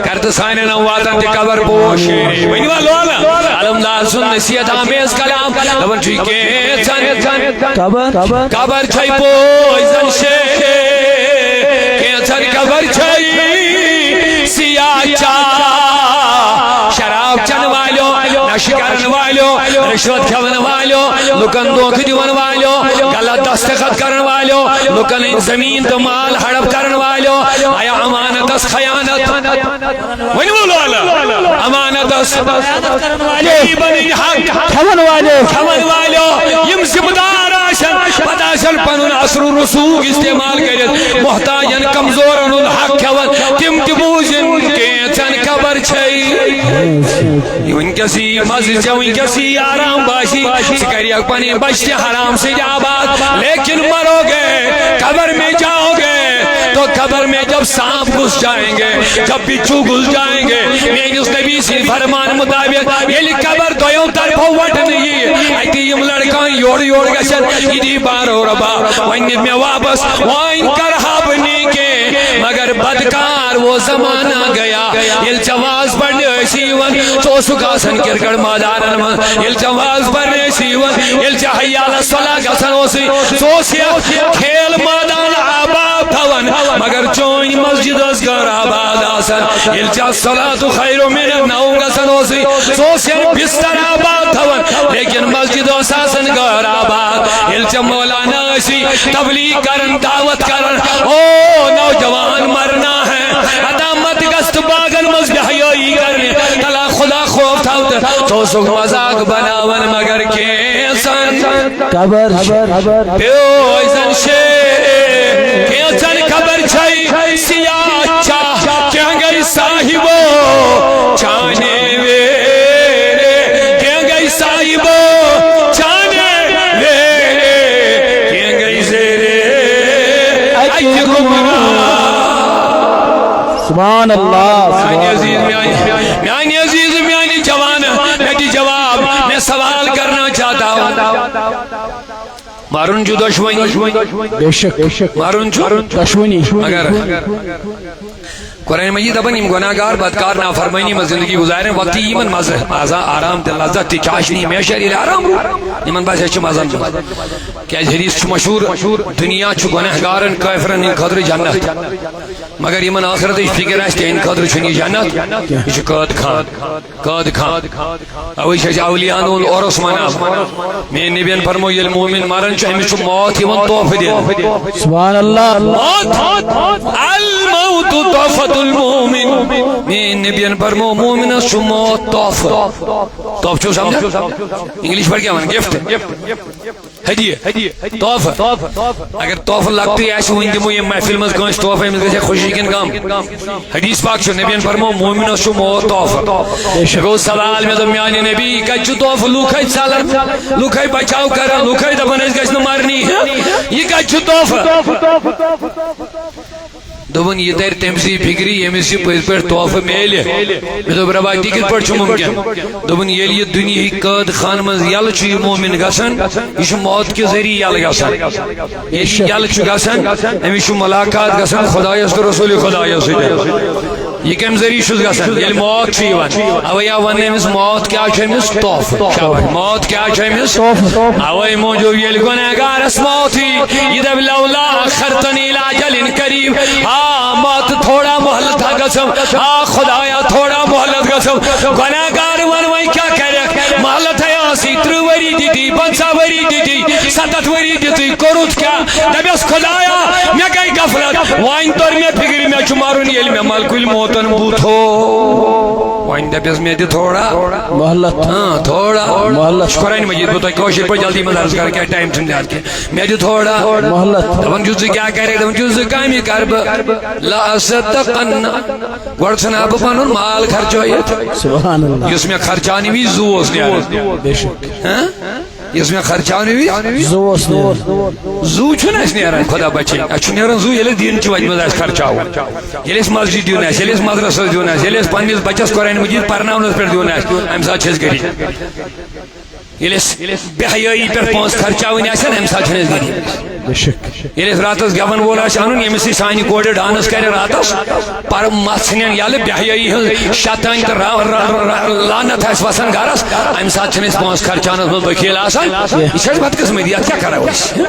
کر تہٕ سانٮ۪ن امواتن تہِ قبر پوش شیرے۔ ؤنِو ہا لولہٕ۔ علمدار سُنٛد نصیحت آمیز کلام۔ دپان چھُ یہِ کینٛژن قبر۔ قبر چھے پوش زن شیرے، کینٛژن قبر چھے سیاہ چاہ۔ شراب چن والیو، نشہٕ کرن والیو، رشوت کھٮ۪ون والیو، لُکن دھوکہٕ دِون والیو، غلط دستخط کرن والیو، لُکن ہٕنٛدۍ زمین تہٕ مال ہڑپ کرن والیو، آیا امانتس خیانت۔ ؤنِو لولہٕ، امانتس، غریبن ہٕنٛدۍ حق کھٮ۪ون والیو۔ کھٮ۪ون والیو، یِم ذمہٕ دار آسن، پتہٕ آسن پنُن اثر و رسوخ استعمال کٔرِتھ محتاجن کمزورن ہُنٛد حق کھٮ۪وان، تِم تہِ بوٗزِن کینٛژن قبر چھے۔ وٕنکیٚس یی مزٕ ژےٚ، وٕنکیٚس یی آرام باسی، ژٕ کریکھ پنٕنۍ بچہِ تہِ حرام سۭتۍ آباد، لیکن مرو گے، قبر میں جاؤ گے، تو قبر میں جب سانپ گھس جائیں گے، جب بچھو گھس جائیں گے، میٲنِس نبی سٕنٛدۍ فرمان مطابق ییٚلہِ قبر دۄیو طرفو وٹنہٕ یی، اتہِ یِم لڑکان یورٕ یورٕ گژھن، یہِ دی بارو ربا، وۄنۍ نہِ مےٚ واپس، وۄنۍ کرٕ ہا بہٕ نیکی، مگر بدکار وہ زمانہ گیا۔ ییٚلہِ ژےٚ واز پرنہِ ٲسی یِوان، ژٕ اوسُکھ آسان کرکٹ مٲدانن منٛز۔ ییٚلہِ ژےٚ واز پرنہِ ٲسی یِوان، ییٚلہِ ژےٚ حی علی الصلاۃ گژھان اوسُے، ژٕ اوسُے کھیل مٲدان آباد تھاوان، مگر چٲنۍ مسجد ٲس غٲر آباد آسان۔ ییٚلہِ ژےٚ الصلاۃ خیر من النوم گژھان اوسُے، ژٕ اوسکھ بستر آباد تھاوان، لیکن مسجد ٲس آسان غٲر آباد۔ ییٚلہِ ژےٚ مولانا ٲسی تبلیغ کران، دعوت کران، او نوجوان مرنا ہے، عطا مت گژھ تہٕ باغن منٛز بے حیٲیی کرنہِ، تلا خدا خوف تھاو تہٕ ژٕ اوسُکھ مذاق بناوان، مگر کینٛژن قبر چھِ۔ پیوٚو زن شیرے، کینٛژن قبر چھے سیاہ چاہ، کینٛہہ گٔے صاحبو چانے ویرے، کینٛہہ گٔے صاحبو چانے ویرے، کینٛہہ گٔے زیرے اکہِ گمراہ۔ سبحان اللہ، میانہِ سبحان عزیز، اللہ۔ میانہِ، میانہِ عزیز، میانہِ جوان، مےٚ دِ جواب، میں سوال کرنا چاہتا ہوں۔ مرُن چھُ دۄشوٕنی۔ بے شک۔ مرُن چھُ دۄشوٕنی۔ مگر قرآن مجید دپان، یِم گناہگار، بدکار، نافرمٲنی منٛز زندگی گُزارن، وقتی یِمن مزٕ، مزٕ، آرام تہٕ لذت تہِ چاشنی میشر ییٚلہِ آرام روٗد، یِمن باسہِ، أسۍ چھِ مزن منٛز۔ کیازِ حدیث چھُ مشہوٗر، دُنیا چھُ گناہگارن، کٲفرن ہٕنٛدِ خٲطرٕ جنت، مگر یِمن ٲخرتٕچ فکر آسہِ، تِہنٛدِ خٲطرٕ چھُنہٕ یہِ جنت، یہِ چھُ قٲد خان۔ قٲد خان۔ اوے چھِ اَسہِ اولیاءن ہُنٛد عرس مناوان۔ میٛٲنۍ نبیَن فرموو، ییٚلہِ مومن مران چھُ، أمِس چھُ موت یِوان تحفہٕ دِنہٕ۔ سبحان اللہ۔ موت۔ الموت تحفۃ المومن۔ میٛٲنۍ نبیَن فرموو، مومنس چھُ موت تحفہٕ۔ تحفہٕ چھُو سمجھان؟ انگلش پٲٹھۍ کیٛاہ وَنان؟ گفٹ۔ ہدیہ، تحفہٕ۔ اگر تحفہٕ لۄکٹُے آسہِ، وُنہِ دِمو ییٚمہِ محفل منٛز کٲنٛسہِ تحفہٕ، أمِس گژھِ خوشی کِنہٕ غم؟ حدیث پاک چھُ، نبیَن فرموو، مومنس چھُ موت تحفہٕ۔ مےٚ گوٚو سوال، مےٚ دوٚپ، میانہِ نبی، یہِ کتہِ چھُ تحفہٕ؟ لُکھ ہے ژلان، لُکھ ہے بچاو کران، لُکھ ہے دپان، أسۍ گژھِ نہٕ مرنی۔ یہِ کتہِ چھُ تحفہٕ؟ دوٚپُن، یہِ ترِ تٔمۍ سٕے فِکرِ، ییٚمِس یہِ پٔزۍ پٲٹھۍ تحفہٕ میلہِ۔ مےٚ دوٚپ، رۄبا، تہِ کِتھ پٲٹھۍ چھُ مُمکِن؟ دوٚپُن، ییٚلہِ یہِ دُنیہٕکۍ قٲد خانہٕ منٛز یَلہٕ چھُ یہِ مومِن گژھان، یہِ چھُ موت کہِ ذٔریعہٕ یَلہٕ گژھان۔ ییٚلہِ یہِ یَلہٕ چھُ گژھان، أمِس چھُ مُلاقات گژھان خۄدایَس تہٕ رسوٗلِ خۄدایَس سۭتۍ۔ یہِ کَمہِ ذٔریعہٕ چھُس گژھان؟ ییٚلہِ موت چھُ یِوان، اَوَے آو وَننہٕ أمِس، موت کیٛاہ چھُ أمِس؟ تحفہٕ۔ شاباش۔ موت کیٛاہ چھُ أمِس؟ تحفہٕ۔ اَوَے موٗجوٗب ییٚلہِ گۄنہگارَس موت یی، یہِ دَپہِ، لولا اخرتنی الی اجل قریب۔ آ، مت تھوڑا مہلت گژھم۔ آ خدایا، تھوڑا مہلت گژھم۔ گناہگار ون وۄنۍ کیٛاہ کرکھ؟ مہلت ہے ٲسٕے، ترٕٛہ ؤری دِتی، پنٛژاہ ؤری دِتی، ستتھ ؤری دِتی، کوٚرُتھ کیٛاہ؟ دپیس، خدایا، مےٚ گٔے غفلت، وۄنۍ توٚر مےٚ فکرِ، مےٚ چھُ مرُن، ییٚلہِ مےٚ ملکُل موتن بوٗتھو۔ وۄنۍ دپیس، مےٚ دِ تھوڑا مہلت۔ ہاں، تھوڑا۔ مہلت۔ قرآن مجید، بہٕ تۄہہِ کٲشِر پٲٹھۍ جلدی منٛز عرض کرٕ، کیٛازِ ٹایم چھُنہٕ زیادٕ کینٛہہ۔ مےٚ دِ تھوڑا۔ مہلت۔ دپان چھُس، ژٕ کیٛاہ کرکھ؟ دپان چھُس، زٕ کامہِ کرٕ بہٕ۔ لأصدقن۔ گۄڈٕ ژھٕنہٕ ہا بہٕ پنُن مال خرچٲیِتھ۔ سبحان اللہ۔ یُس مےٚ خرچاونہٕ وِزِ زُو اوس نیران۔ بے شک۔ ہاں؟ یُس مےٚ خرچاونہٕ وِزِ زُو اوس نیران۔ زُو چھُنہٕ اَسہِ نیران، خدا بچٲیِن۔ اَسہِ چھُ نیران زُو، ییٚلہِ اَسہِ دیٖن چہِ وَتہِ منٛز آسہِ خرچاوُن۔ ییٚلہِ اَسہِ مسجد دیُن آسہِ، ییٚلہِ اَسہِ مدرسس دیُن آسہِ، ییٚلہِ اَسہِ پننِس بچس قرآن مجید پرناونس پٮ۪ٹھ دیُن آسہِ، اَمہِ ساتہٕ چھِ أسۍ غریب۔ ییٚلہِ أسۍ بے حیٲیی پٮ۪ٹھ پونٛسہٕ خرچاوٕنۍ آسن، اَمہِ ساتہٕ چھِنہٕ أسۍ غریٖب۔ بے شک۔ ییٚلہِ أسۍ راتس گٮ۪ون وول آسہِ اَنُن، ییٚمِس سۭتۍ سانہِ کورِ ڈانس کرِ راتس، پرٕ مژھ ژھٕنن یَلہٕ، بے حیٲیی ہٕنٛز شیطٲنۍ تہٕ را-، را-، را-، لعنت آسہِ وسان گرس، اَمہِ ساتہٕ چھِنہٕ أسۍ پونٛسہٕ خرچاونس منٛز بخیل آسان۔ یہِ چھِ اَسہِ بدقٕسمتی، اَتھ کیٛاہ کرو أسۍ؟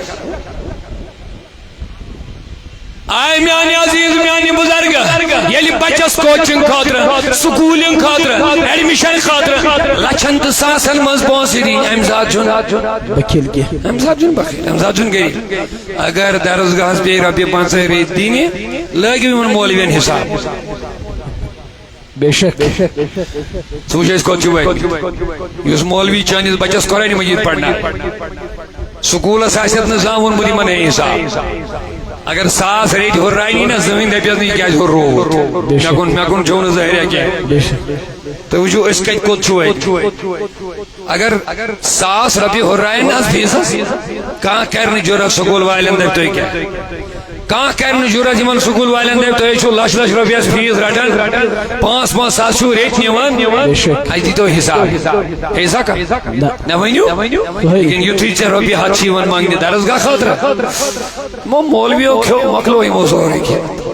آے میانہِ عزیز، میانہِ بزرگ، ییٚلہِ بچس کوچنگ خٲطرٕ، سکوٗلنگ خٲطرٕ، ایڈمشن خٲطرٕ لچھن تہٕ ساسن منٛز پونٛسہٕ دِنۍ، امہِ ساتہٕ چھُنہٕ بخیل کینٛہہ۔ امہِ ساتہٕ چھُنہٕ بخیل، امہِ ساتہٕ چھُنہٕ غریب۔ اگر درسگاہس پیٚیہِ رۄپیہِ پنٛژاہ رۄپیہِ دِنہِ، لٲگِو یِمن مولوین حساب۔ بے شک۔ ژٕ وٕچھ، أسۍ کوٚت چھِ وٲتۍ۔ یُس مولوی چٲنِس بچس قرآن مجید پرناوِ، سکوٗلس آسٮ۪تھ نہٕ زانٛہہ ووٚنمُت، یِمن ہے حساب۔ اگر ساس رٔٹۍ ہُرراونی نہ، زٕہٕنۍ دٔپِس نہٕ، یہِ کیٛازِ ہُررووُتھ؟ بے شک۔ مےٚ کُن، مےٚ کُن چھُو نہٕ زہریا کینٛہہ۔ بے شک۔ تُہۍ وٕچھِو، أسۍ کَتہِ کوٚت چھُ وٲتۍ۔ اگر ساس رۄپیہِ ہُرراین نہ حظ فیٖسس، کانٛہہ کرِ نہٕ جُرت سکوٗل والٮ۪ن دَپہِ تُہۍ کیٛاہ۔ کانٛہہ کرِ نہٕ جُرت یِمن سکوٗل والٮ۪ن دَپہِ، تُہۍ چھِو لچھ لچھ رۄپیس فیٖس رٹان، پانٛژھ پانٛژھ ساس چھِو ریٚتۍ نِوان۔ بے شک۔ اَسہِ دیٖتو حساب۔ حساب۔ حساب کا؟ نہ۔ نہ ؤنِو۔ کِنہٕ یُتھُے ژےٚ رۄپیہِ ہتھ چھِ یِوان منٛگنہِ درسگاہ خٲطرٕ؟ یِمو مولوِیو کھیوٚو، مۄکلو یِمو سورُے کینٛہہ۔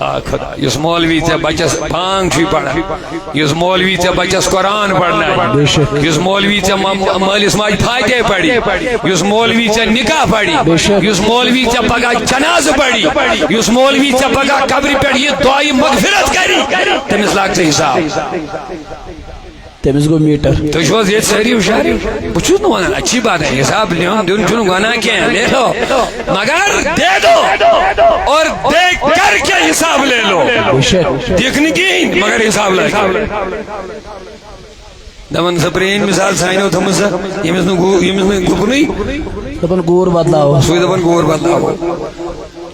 آ خدا، یُس مولوی ژےٚ بچس بانگ چھُے پران، یُس مولوی ژےٚ بچس قرآن پرنایہِ، بے شک۔ یُس مولوی ژےٚ م-، م-، مٲلِس ماجہِ فاتحہ پری، یُس مولوی ژےٚ نکاح پری، بے شک۔ یُس مولوی ژےٚ پگاہ جنازٕ پری، یُس مولوی ژےٚ پگاہ قبرِ پٮ۪ٹھ یہِ دعایہِ مغفرت کری، تٔمِس لاگ ژٕ حساب۔ تٔمِس گوٚو میٖٹر۔ تُہۍ چھِو حظ ییٚتہِ سٲری ہُشار؟ بہٕ چھُس نہٕ وَنان، اچھی بات ہے، حساب دیُن، دیُن چھُنہٕ گۄناہ کینٛہہ، لے لو۔ مگر دے دو۔ اور دے کر کے حساب لے لو۔ بے شک۔ دِکھ نہٕ کِہیٖنۍ، مگر حساب لٲگِو۔ دَپان سا پرٛٲنۍ مثال سانیو تھٲمٕژ سا، ییٚمِس نہٕ گو-، ییٚمِس نہٕ گُپنُے۔ دَپان گوٗر بدلاو۔ سُے دَپان گوٗر بدلاو۔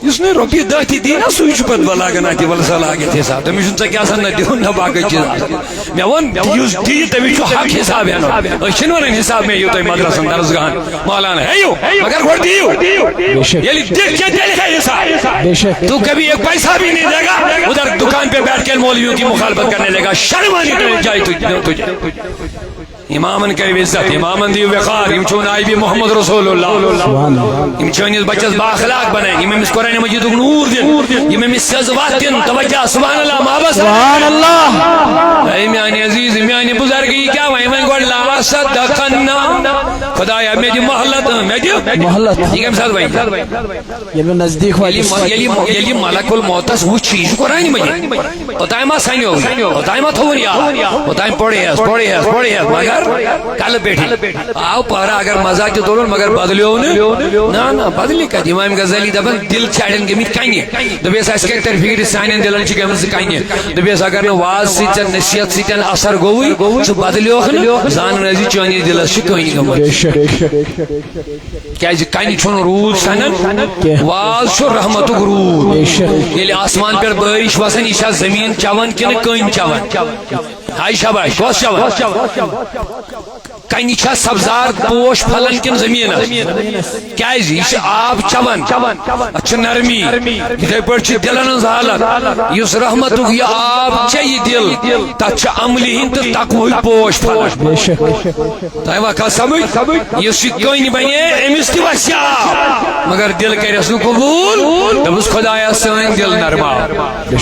یُس نہٕ رۄپیہِ دَہ تہِ دی نا، سُے چھُ پَتہٕ وَ لاگان اَتہِ، وَلہٕ سا لاگ یَتھ حِساب۔ تٔمِس چھُنہٕ ژےٚ کیٛاہ سا نہ دِیُن نہ باقٕے چیٖز آسان۔ مےٚ ووٚن، یُس دِیہِ تٔمِس چھُ حق حِساب ہٮ۪نُن۔ أسۍ چھِنہٕ وَنان حِساب مےٚ یِیِو تُہۍ مدرسَن درسگاہَن مولان ہیٚیِو، مگر گۄڈٕ دِیِو۔ بے شک۔ ییٚلہِ دِکھ کینٛہہ تیٚلہِ ہے حِساب۔ بے شک۔ تو کبھی ایک پیسہ بھی نہیں دے گا، ادھر دکان پہ بیٹھ کے مولویوں کی مخالفت کرنے لگا، شرم آنی چاہیے تجھے۔ امامن کٔرِو عزت، امامن دِیِو وقار، یِم چھِو نائب محمد رسول اللہ۔ سبحان اللہ۔ یِم چھِ چٲنِس بچس با اخلاق بنٲوِتھ، یِم أمِس قرآن مجیدُک نور دِن، یِم أمِس سیٚز وتھ دِن۔ توجہ، سبحان اللہ، محبت سان۔ سبحان اللہ۔ اے میانہِ عزیز، میانہِ بزرگ، یہِ کیٛاہ وۄنۍ؟ وۄنۍ گۄڈٕ لا صدقن۔ خدایا، مےٚ دِ مہلت، مےٚ دِ۔ مہلت۔ یہِ کَمہِ ساتہٕ وۄنۍ؟ ییٚلہِ مےٚ نزدیٖک واتہِ۔ ییٚلہِ یہِ، ییٚلہِ، ییٚلہِ ملک الموتس وٕچھ، یہِ چھُ قرآن مجید۔ اوٚتام ما سَنیو؟ اوٚتام ما تھوٚوُن یاد؟ اوٚتام پوٚرُے ہس، پوٚرُے ہس، پوٚرُے ہس، مگر کلہٕ پیٚٹھی۔ آو پہرا اگر مزہ تہِ تُلُن، مگر بدلیو نہٕ۔ نہ، نہ، بدلی کتہِ؟ امام غزالی دپان، دل چھِ اڑٮ۪ن گٔمٕتۍ کنہِ۔ دوٚپیس، اسہِ کتہِ ترِ فکرِ، سانٮ۪ن دلن چھِ گٔمژٕ کنہِ۔ دوٚپیس، اگر نہٕ واز سۭتۍ، نصیحت سۭتۍ اثر گوٚوُے، ژٕ بدلیوکھ نہٕ، زانُن ٲسۍ زِ چٲنِس دلس چھِ کٔنۍ گٔمٕژ۔ بے شک۔ کیازِ کنہِ چھُنہٕ روٗد سنان، کینٛہہ۔ واز چھُ رحمتُک روٗد۔ بے شک۔ ییٚلہِ آسمان پٮ۪ٹھ بٲرِش وسان، یہِ چھا زٔمیٖن چٮ۪وان کِنہٕ کٔنۍ چٮ۪وان؟ ہاے شاباش، کۄس چٮ۪وان؟ کنہِ چھا سبزار پوش پھلان کِنہٕ زٔمیٖنس؟ کیازِ یہِ چھُ آب چٮ۪وان، اتھ چھِ نرمی۔ یِتھے پٲٹھۍ چھِ دِلن ہٕنٛز حالت۔ یُس رحمتُک یہِ آب چیٚیہِ دِل، تتھ چھِ عملہِ ہٕنٛدۍ تہٕ تقوہٕکۍ پوش پھلان۔ بے شک۔ تۄہہِ وۄتھا سمجھ؟ یُس یہِ کٔنۍ بنے، أمِس تہِ وسہِ آب، مگر دِل کرٮ۪س نہٕ قبوٗل۔ دوٚپُس، خدایا، سٲنۍ دِل نرماو،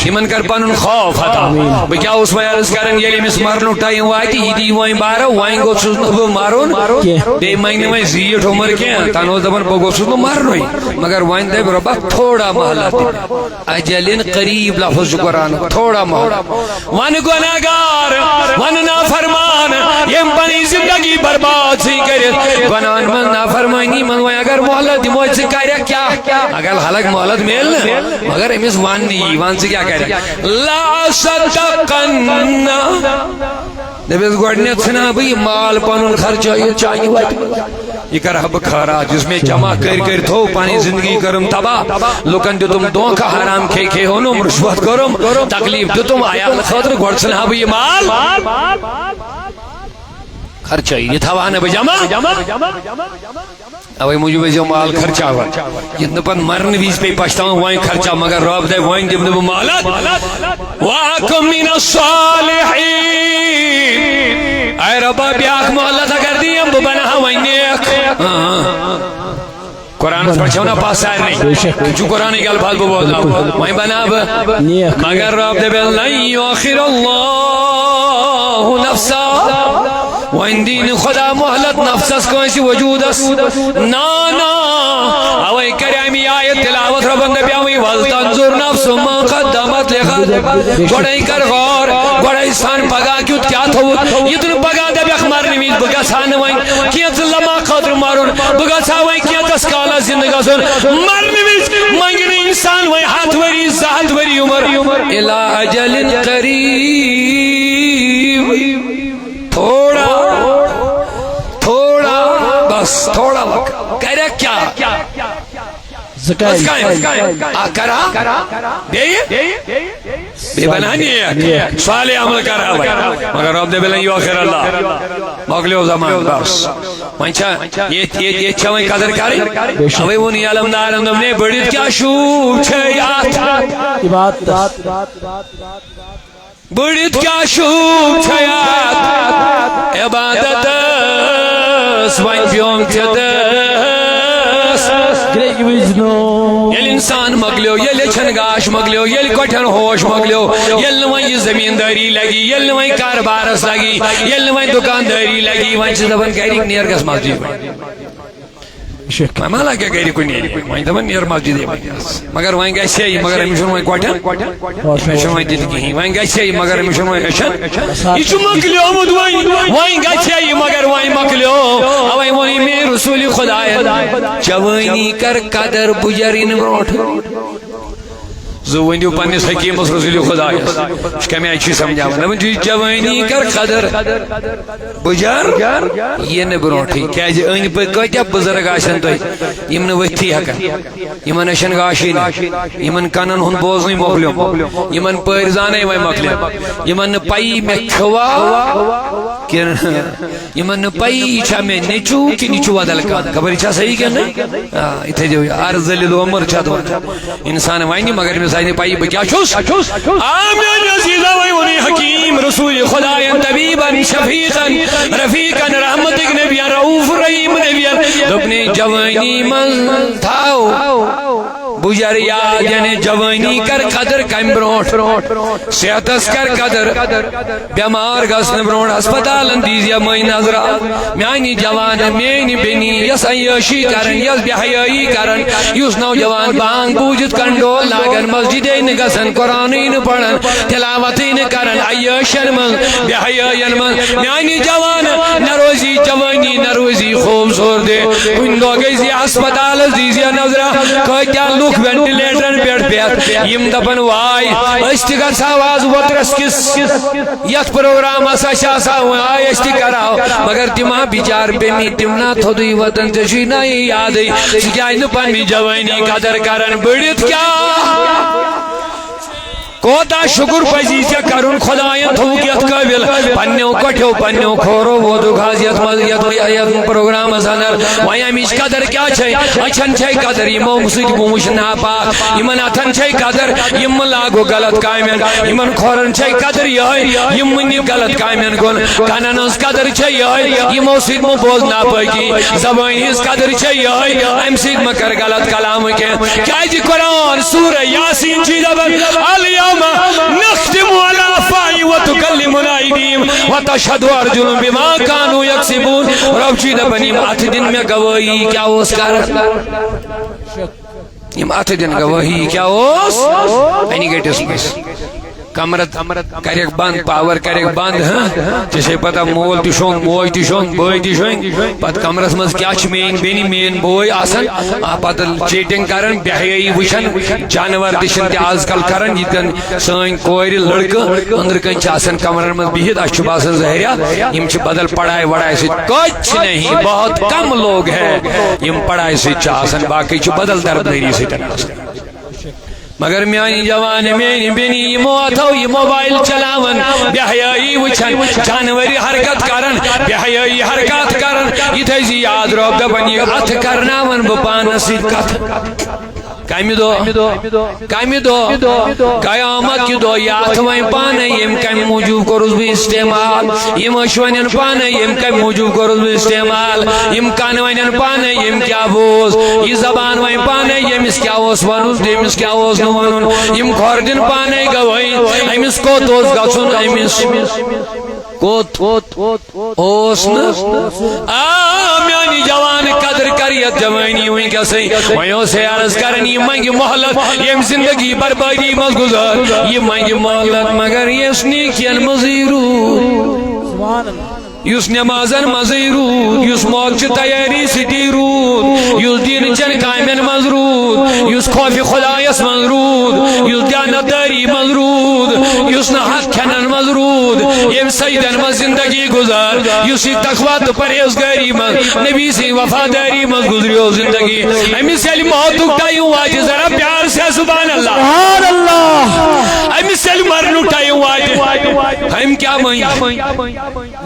یِمن کر پنُن خوف عطا۔ بہٕ کیٛاہ اوسُس وۄنۍ عرض کران، ییٚلہِ أمِس مرنُک ٹایم واتہِ، یہِ دی وۄنۍ بارٕ، وۄنۍ گوٚژھُس نہٕ بہٕ مرُن کینٛہہ۔ بیٚیہِ منگہِ نہٕ وۄنۍ زیٖٹھ عمر کینٛہہ، تنہٕ اوس دپان، بہٕ گوٚژھُس نہٕ مرنُے، مگر وۄنۍ دپہِ، رۄبا، تھوڑا مہلت دِ مےٚ۔ اجل قریب لفظ چھُ قرآن، تھوڑا مہلت۔ ون گناہگار، ون نافرمان، یم پنٕنۍ زندگی برباد ژھٕنۍ کٔرِتھ گناہن منٛز، نافرمٲنی منٛز۔ وۄنۍ اگر مہلت دِمو، ژٕ کرکھ کیٛاہ؟ اگر حلق مہلت میلہِ نہٕ، مگر أمِس ون نہٕ یی، ون ژٕ کیٛاہ کرکھ؟ لا صدقن۔ دٔپِس، گۄڈٕنیتھ ژھٕنہٕ ہا بہٕ یہِ مال پنُن خرچٲیِتھ چانہِ وتہِ۔ یہِ کرٕ ہا بہٕ خٲرات، یُس مےٚ جمع کٔرۍ کٔرۍ تھوو، پنٕنۍ زندگی کٔرٕم تباہ، لُکن دیُتُم دھوکہ، حرام کھے کھے اوٚنُم، رُشوت کوٚرُم، تکلیف دیُتُم عیال خٲطرٕ، گۄڈٕ ژھٕنہٕ ہا بہٕ یہِ مال خرچٲیِتھ، یہِ تھاوہا نہٕ بہٕ جمع۔ اوے موٗجوٗب ٲسۍزیو مال خرچاوان، یُتھ نہٕ پتہٕ مرنہٕ وِزِ پیٚیہِ پچھتاوُن، وۄنۍ خرچاو، مگر رۄب دَپہِ، وۄنۍ دِمہٕ نہٕ بہٕ مالت۔ وَأَكُن مِّنَ الصَّالِحِينَ۔ اے رۄبا، بیٛاکھ مہلت اگر دِیم، بہٕ بنہٕ ہا وۄنۍ نیک۔ ہاں، ہاں۔ قرآنس پٮ۪ٹھ چھَو نا پَژھ سارنٕے؟ بے شک۔ یہِ چھُ قرآنٕکۍ الفاظ بہٕ بوزناو۔ وۄنۍ بنہٕ ہا بہٕ۔ نیک۔ مگر رۄب دَپہِ، لَن يُؤَخِّرَ اللَّهُ نَفْسًا۔ وۄنۍ دی نہٕ خدا مہلت نفسس کٲنٛسہِ وجوٗدس۔ نا، نا۔ اوے کرِ اَمی آیت تلاوت رۄبن دپیاوٕے، "ولتنظر نفس ما قدمت لغد۔" گۄڈے کر غور، گۄڈے سن پگاہ کیُتھ کیٛاہ تھوٚوُتھ۔ یُتھ نہٕ پگاہ دپکھ مرنہٕ وِزِ، "بہٕ گژھٕ ہا نہٕ وۄنۍ کینٛژٕ لمحہ خٲطرٕ مرُن، بہٕ گژھٕ ہا وۄنۍ کینٛژس کالس زندٕ گژھُن۔" مرنہٕ وِزِ منگہِ نہٕ انسان وۄنۍ ہتھ ؤری، زٕ ہتھ ؤری عمر۔ الا اجل قریب۔ تھوڑا، تھوڑا، بس تھوڑا وقت۔ کرکھ کیا؟ زٕ کامہِ۔ زٕ کامہِ۔ اکھ کرا؟ بیٚیہِ؟ بیٚیہِ بناو نیک۔ صالح عمل کرا وۄنۍ۔ مگر رب دَپہِ لن یؤخر اللہ۔ مۄکلیو زمان بس۔ وۄنۍ چھا ییٚتہِ، ییٚتہِ، ییٚتہِ چھا وۄنۍ قدر کرٕنۍ؟ بے شک۔ اوے ووٚن یہِ علمدارن، دوٚپُن، ہے، بٔڑِتھ کیٛاہ شوٗب چھے اتھ؟ عبادتس۔ بٔڑِتھ کیٛاہ شوٗب چھے اتھ عبادتس، وۄنۍ پیوم ژےٚ دس۔ گرٛیٚکہِ وِزِ نوم۔ ییٚلہِ انسان مۄکلیو، ییٚلہِ أچھن گاش مۄکلیو، ییٚلہِ کۄٹھٮ۪ن ہوش مۄکلیو، ییٚلہِ نہٕ وۄنۍ یہِ زٔمیٖندٲری لگی، ییٚلہِ نہٕ وۄنۍ کارٕبارس لگی، ییٚلہِ نہٕ وۄنۍ دُکاندٲری لگی، وۄنۍ چھِ دپان گرِکۍ، "نیر گژھ مسجد وۄنۍ۔" شیخ۔ وۄنۍ ما لگہِ گرِ کُنہِ، وۄنۍ دپان نیر مسجدے وۄنۍ۔ مگر وۄنۍ گژھِ ہے یہِ، مگر أمِس چھُنہٕ وۄنۍ کۄٹھٮ۪ن، أمِس چھُنہٕ وۄنۍ دِل کِہیٖنۍ۔ وۄنۍ گژھِ ہے یہِ، مگر أمِس چھُنہٕ وۄنۍ أچھن۔ یہِ چھُ مۄکلیومُت وۄنۍ، وۄنۍ گژھِ ہے یہِ، مگر وۄنۍ مۄکلیو۔ اوے ووٚن أمۍ رسول خدایَن، "جوٲنی کر قدر، بُجر یِنہٕ برونٛٹھ۔" زٕ ؤنِو پننِس حکیٖمس رسول خدایس، یہِ چھُ کمہِ آیہِ چھُ سمجھاوان؟ دپان چھُ، "جوٲنی کر قدر، بُجر یِنہٕ برونٛٹھٕے۔" کیازِ أنٛدۍ پٔکۍ کۭتیاہ بُزرگ آسن تۄہہِ، یِم نہٕ ؤتھتھٕے ہٮ۪کن، یِمن أچھن گاشٕے نہٕ، یِمن کنن ہُنٛد بوزنٕے مۄکلیومُت، یِمن پٲرۍ زانے وۄنۍ مۄکلیومُت، یِمن نہٕ پَیی مےٚ کھیوٚوا کِنہٕ یِمن نہٕ پَیی یہِ چھا مےٚ نیٚچوٗ کِنہٕ یہِ چھُ بدل کانٛہہ۔ خبر یہِ چھا صحیح کِنہٕ نہٕ؟ آ، یِتھے جٲیہِ عرض ذلیل عمر چھِ اَتھ وَنان۔ اِنسان وَنہِ مگر أمِس تۄہہِ نہٕ پَیی بہٕ کیٛاہ چھُس؟ آ، میٛانہِ عزیٖزو، وۄنۍ ووٚنُے حکیٖم، رسول خدایَن، طبیٖبَن، شفیٖقَن، رفیٖقَن، رحمتٕکۍ نبیَن، رؤوف رحیٖم نبیَن۔ دوٚپنَے، جوٲنی منٛز تھاو بُجَر یاد، یعنی جوٲنی کر قدر کَمہِ برونٛٹھ؟ صحتَس کر قدر۔ بٮ۪مار گژھنہٕ برونٛٹھ ہسپتالن دیٖزِ مٔنٛزۍ نظرا۔ میٛانہِ جوانہٕ، میٛانہِ بیٚنہِ، یۄس عیٲشی کران، یۄس بے حیٲیی کران، یُس نوجوان بانگ بوٗزِتھ کنڈول لاگان، مسجدے نہٕ گژھان، قرآنٕے نہٕ پران، تلاوتٕے نہٕ کران، عیٲشن منٛز، بے حیٲین منٛز۔ میٛانہِ جوانہٕ، نہ روزی جوٲنی، نہ روزی خوٗبصوٗرتی۔ کُنہِ دۄہ گٔژھۍ یہِ ہسپتالس دیٖزِ نظرا، کۭتیاہ لُکھ وینٹلیٹرن پٮ۪ٹھ پٮ۪تھ، یِم دپان، واے، أسۍ تہِ گژھو آز وۄترس کِس یتھ پروگرامس آسہِ آسان وۄنۍ آے أسۍ تہِ کرہو، مگر تِم ہا بِچار پیٚمٕتۍ، تِم نا تھوٚدُے وطن، ژےٚ چھُے نا یہِ یادٕے، ژٕ کیٛازِ نہٕ پننہِ جوٲنی قدر کران؟ بٔڑِتھ کیٛاہ؟ کوتاہ شُکر پزی ژےٚ کرُن، خداین تھوٚوُکھ یتھ قٲبل، پننیو کۄٹھیو، پننیو کھورو ووتُکھ حظ یتھ منٛز، یتھ، یتھ پروگرامس اندر۔ وۄنۍ امِچ قدر کیٛاہ چھے؟ أچھن چھے قدر، یِمو سۭتۍ بہٕ وٕچھِ ناپاک، یِمن اتھن چھے قدر، یِم مہٕ لاگو غلط کامٮ۪ن، یِمن کھۄرن چھے قدر یِہوٚے، یِم مہٕ نِکھ غلط کامٮ۪ن کُن، کَنَن ہٕنٛز قدر چھے یِہوٚے، یِمو سۭتۍ مہٕ بوز ناپٲکی، زبٲنۍ ہٕنٛز قدر چھے یِہوٚے، اَمہِ سۭتۍ مہٕ کر غلط کلام کینٛہہ۔ کیٛازِ قرآن سورہ یاسین چھُے دَپان، الیوم نختم علی افواہہم وتکلمنا ایدیہم وتشہد ارجلہم بما کانوا یکسبون۔ رۄب چھُے دَپان، یِم اَتھٕ دِن مےٚ گوٲہی، کیٛاہ اوس کران؟ یِم اَتھٕ دِن گوٲہی، کیٛاہ اوس؟ اَنہِ گٔٹِس منٛز۔ کمرٕ کرٮ۪کھ بنٛد، پاور کرٮ۪کھ بنٛد، ہاں؟ ژےٚ چھے پتہ، مول تہِ شۄنٛگ، موج تہِ شۄنٛگ، بٲے تہِ شۄنٛگۍ۔ پتہٕ کمرس منٛز کیٛاہ چھُ میٛٲنۍ بیٚنہِ، میٛٲنۍ بوے آسان؟ آ، پتہٕ چیٹنگ کران، بے حیٲیی وٕچھان، جانور تہِ چھِنہٕ تہِ آز کل کران، یِتھ کٔنۍ سٲنۍ کورِ، لڑکہٕ أنٛدرٕ کَنۍ چھِ آسان کمرن منٛز بِہِتھ، اَسہِ چھُ باسان ظٲہریا یِم چھِ بدل پڑھاے وڑھاے سۭتۍ۔ کچھ نہیں، بہت کم لوگ ہے یِم پڑھاے سۭتۍ چھِ آسان، باقٕے چھِ بدل طرفدٲری سۭتۍ آسان۔ مگر میٛانہِ جوانہٕ، میٛانہِ بیٚنہِ، یِمو اَتھو یہِ موبایل چلاوان، بے حیٲیی وٕچھان، جانوری حرکت کران، بے حیٲیی حرکت کران، یہِ تھٲیزِ یاد، رۄب دَپان، یہِ اَتھٕ کرناوان بہٕ پانَس سۭتۍ کتھ۔ کمہِ دۄہ؟ کمہِ دۄہ؟ قیامت کہِ دۄہ۔ یہِ اَتھٕ وۄنۍ پانے، ییٚمہِ کمہِ موٗجوٗب کوٚرُس بہٕ استعمال؟ یِم أچھ وَنن پانے، ییٚمہِ کمہِ موٗجوٗب کوٚرُس بہٕ استعمال؟ یِم کَن وَنن پانے، ییٚمہِ کیٛاہ بوز؟ یہِ زبان وۄنۍ پانے، ییٚمِس کیٛاہ اوس وَنُن، ییٚمِس کیٛاہ اوس نہٕ وَنُن؟ یِم کھۄر دِن پانے گوٲہی، أمِس کوٚت اوس گژھُن، أمِس کوٚت اوس نہٕ؟ آ، میٛانہِ جوان، قدر کر یتھ جوٲنی وٕنکیٚسٕے۔ وۄنۍ اوس ہے عرض کران، یہِ منگہِ مۄہلت، ییٚمۍ زندگی بربٲدی منٛز گُزٲر، یہِ منگہِ مۄہلت، مگر یُس نیکین منٛزٕے روٗد، یُس نمازن منٛزٕے روٗد، یُس موقعہٕ چہِ تیٲری سۭتی روٗد، یُس دیٖنہٕ چٮ۪ن کامٮ۪ن منٛز روٗد، یُس خوفِ خدایس منٛز روٗد، یُس دیانتدٲری منٛز روٗد، یُس نہٕ حق کھٮ۪نن منٛز روٗد، ییٚمۍ سجدن منٛز زندگی گُزار، یُس یہِ تقوی تہٕ پرہیزگٲری منٛز نبی سٕنٛز وفادٲری منٛز گُزریو زندگی، أمِس ییٚلہِ موتُک ٹایم واتہِ، ذرا پیار سے سبحان اللہ۔ سبحان اللہ۔ أمِس ییٚلہِ مرنُک ٹایم واتہِ، أمۍ کیٛاہ مٔنٛگۍ؟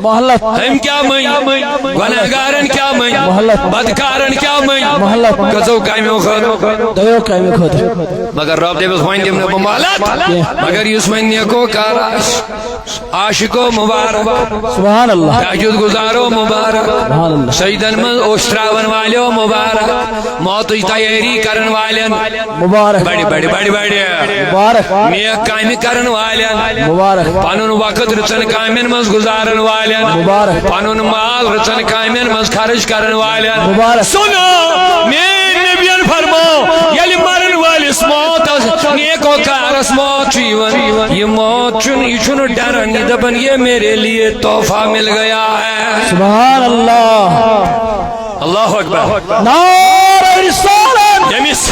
مۄہلت۔ أمۍ کیٛاہ مٔنٛگۍ؟ گۄناہگارن کیٛاہ مٔنٛگۍ؟ مۄہلت۔ بدکارن کیٛاہ مٔنٛگۍ؟ مۄہلت۔ کٔژو کامیو خٲطرٕ؟ دۄیو کامیو خٲطرٕ۔ مگر رۄب دٔپِس، وۄنۍ دِمہٕ نہٕ بہٕ مۄہلت۔ کینٛہہ۔ مگر یُس وۄنۍ نیکو کار آسہِ، عاشقو مبارک، سبحان اللہ۔ تہجد گزارو مبارک، سبحان اللہ۔ سجدن منٛز اوٚش ترٛاون والیو مبارک، موتٕچ تیٲری کرن والٮ۪ن مبارک۔ بڑِ، بڑِ، بڑِ، بڑِ۔ مبارک۔ نیک کامہِ کرن والٮ۪ن مبارک۔ پنُن وقت رٕژن کامٮ۪ن منٛز گُزارن والٮ۪ن مبارک۔ پنُن مال رٕژن کامٮ۪ن منٛز خرٕچ کرن والٮ۪ن مبارک۔ سُنو، میٲنۍ نبین فرمو، ییٚلہِ مرن وٲلِس موت آسہِ، نیکو کارس موت چھُ یِوان۔ یہِ موت چھُنہٕ، یہِ چھُنہٕ ڈران، یہِ دپان، یہ میرے لیے تحفہ مل گیا ہے۔ سبحان اللہ۔ اللہ اکبر۔ نعرہ رسالت۔ ییٚمِس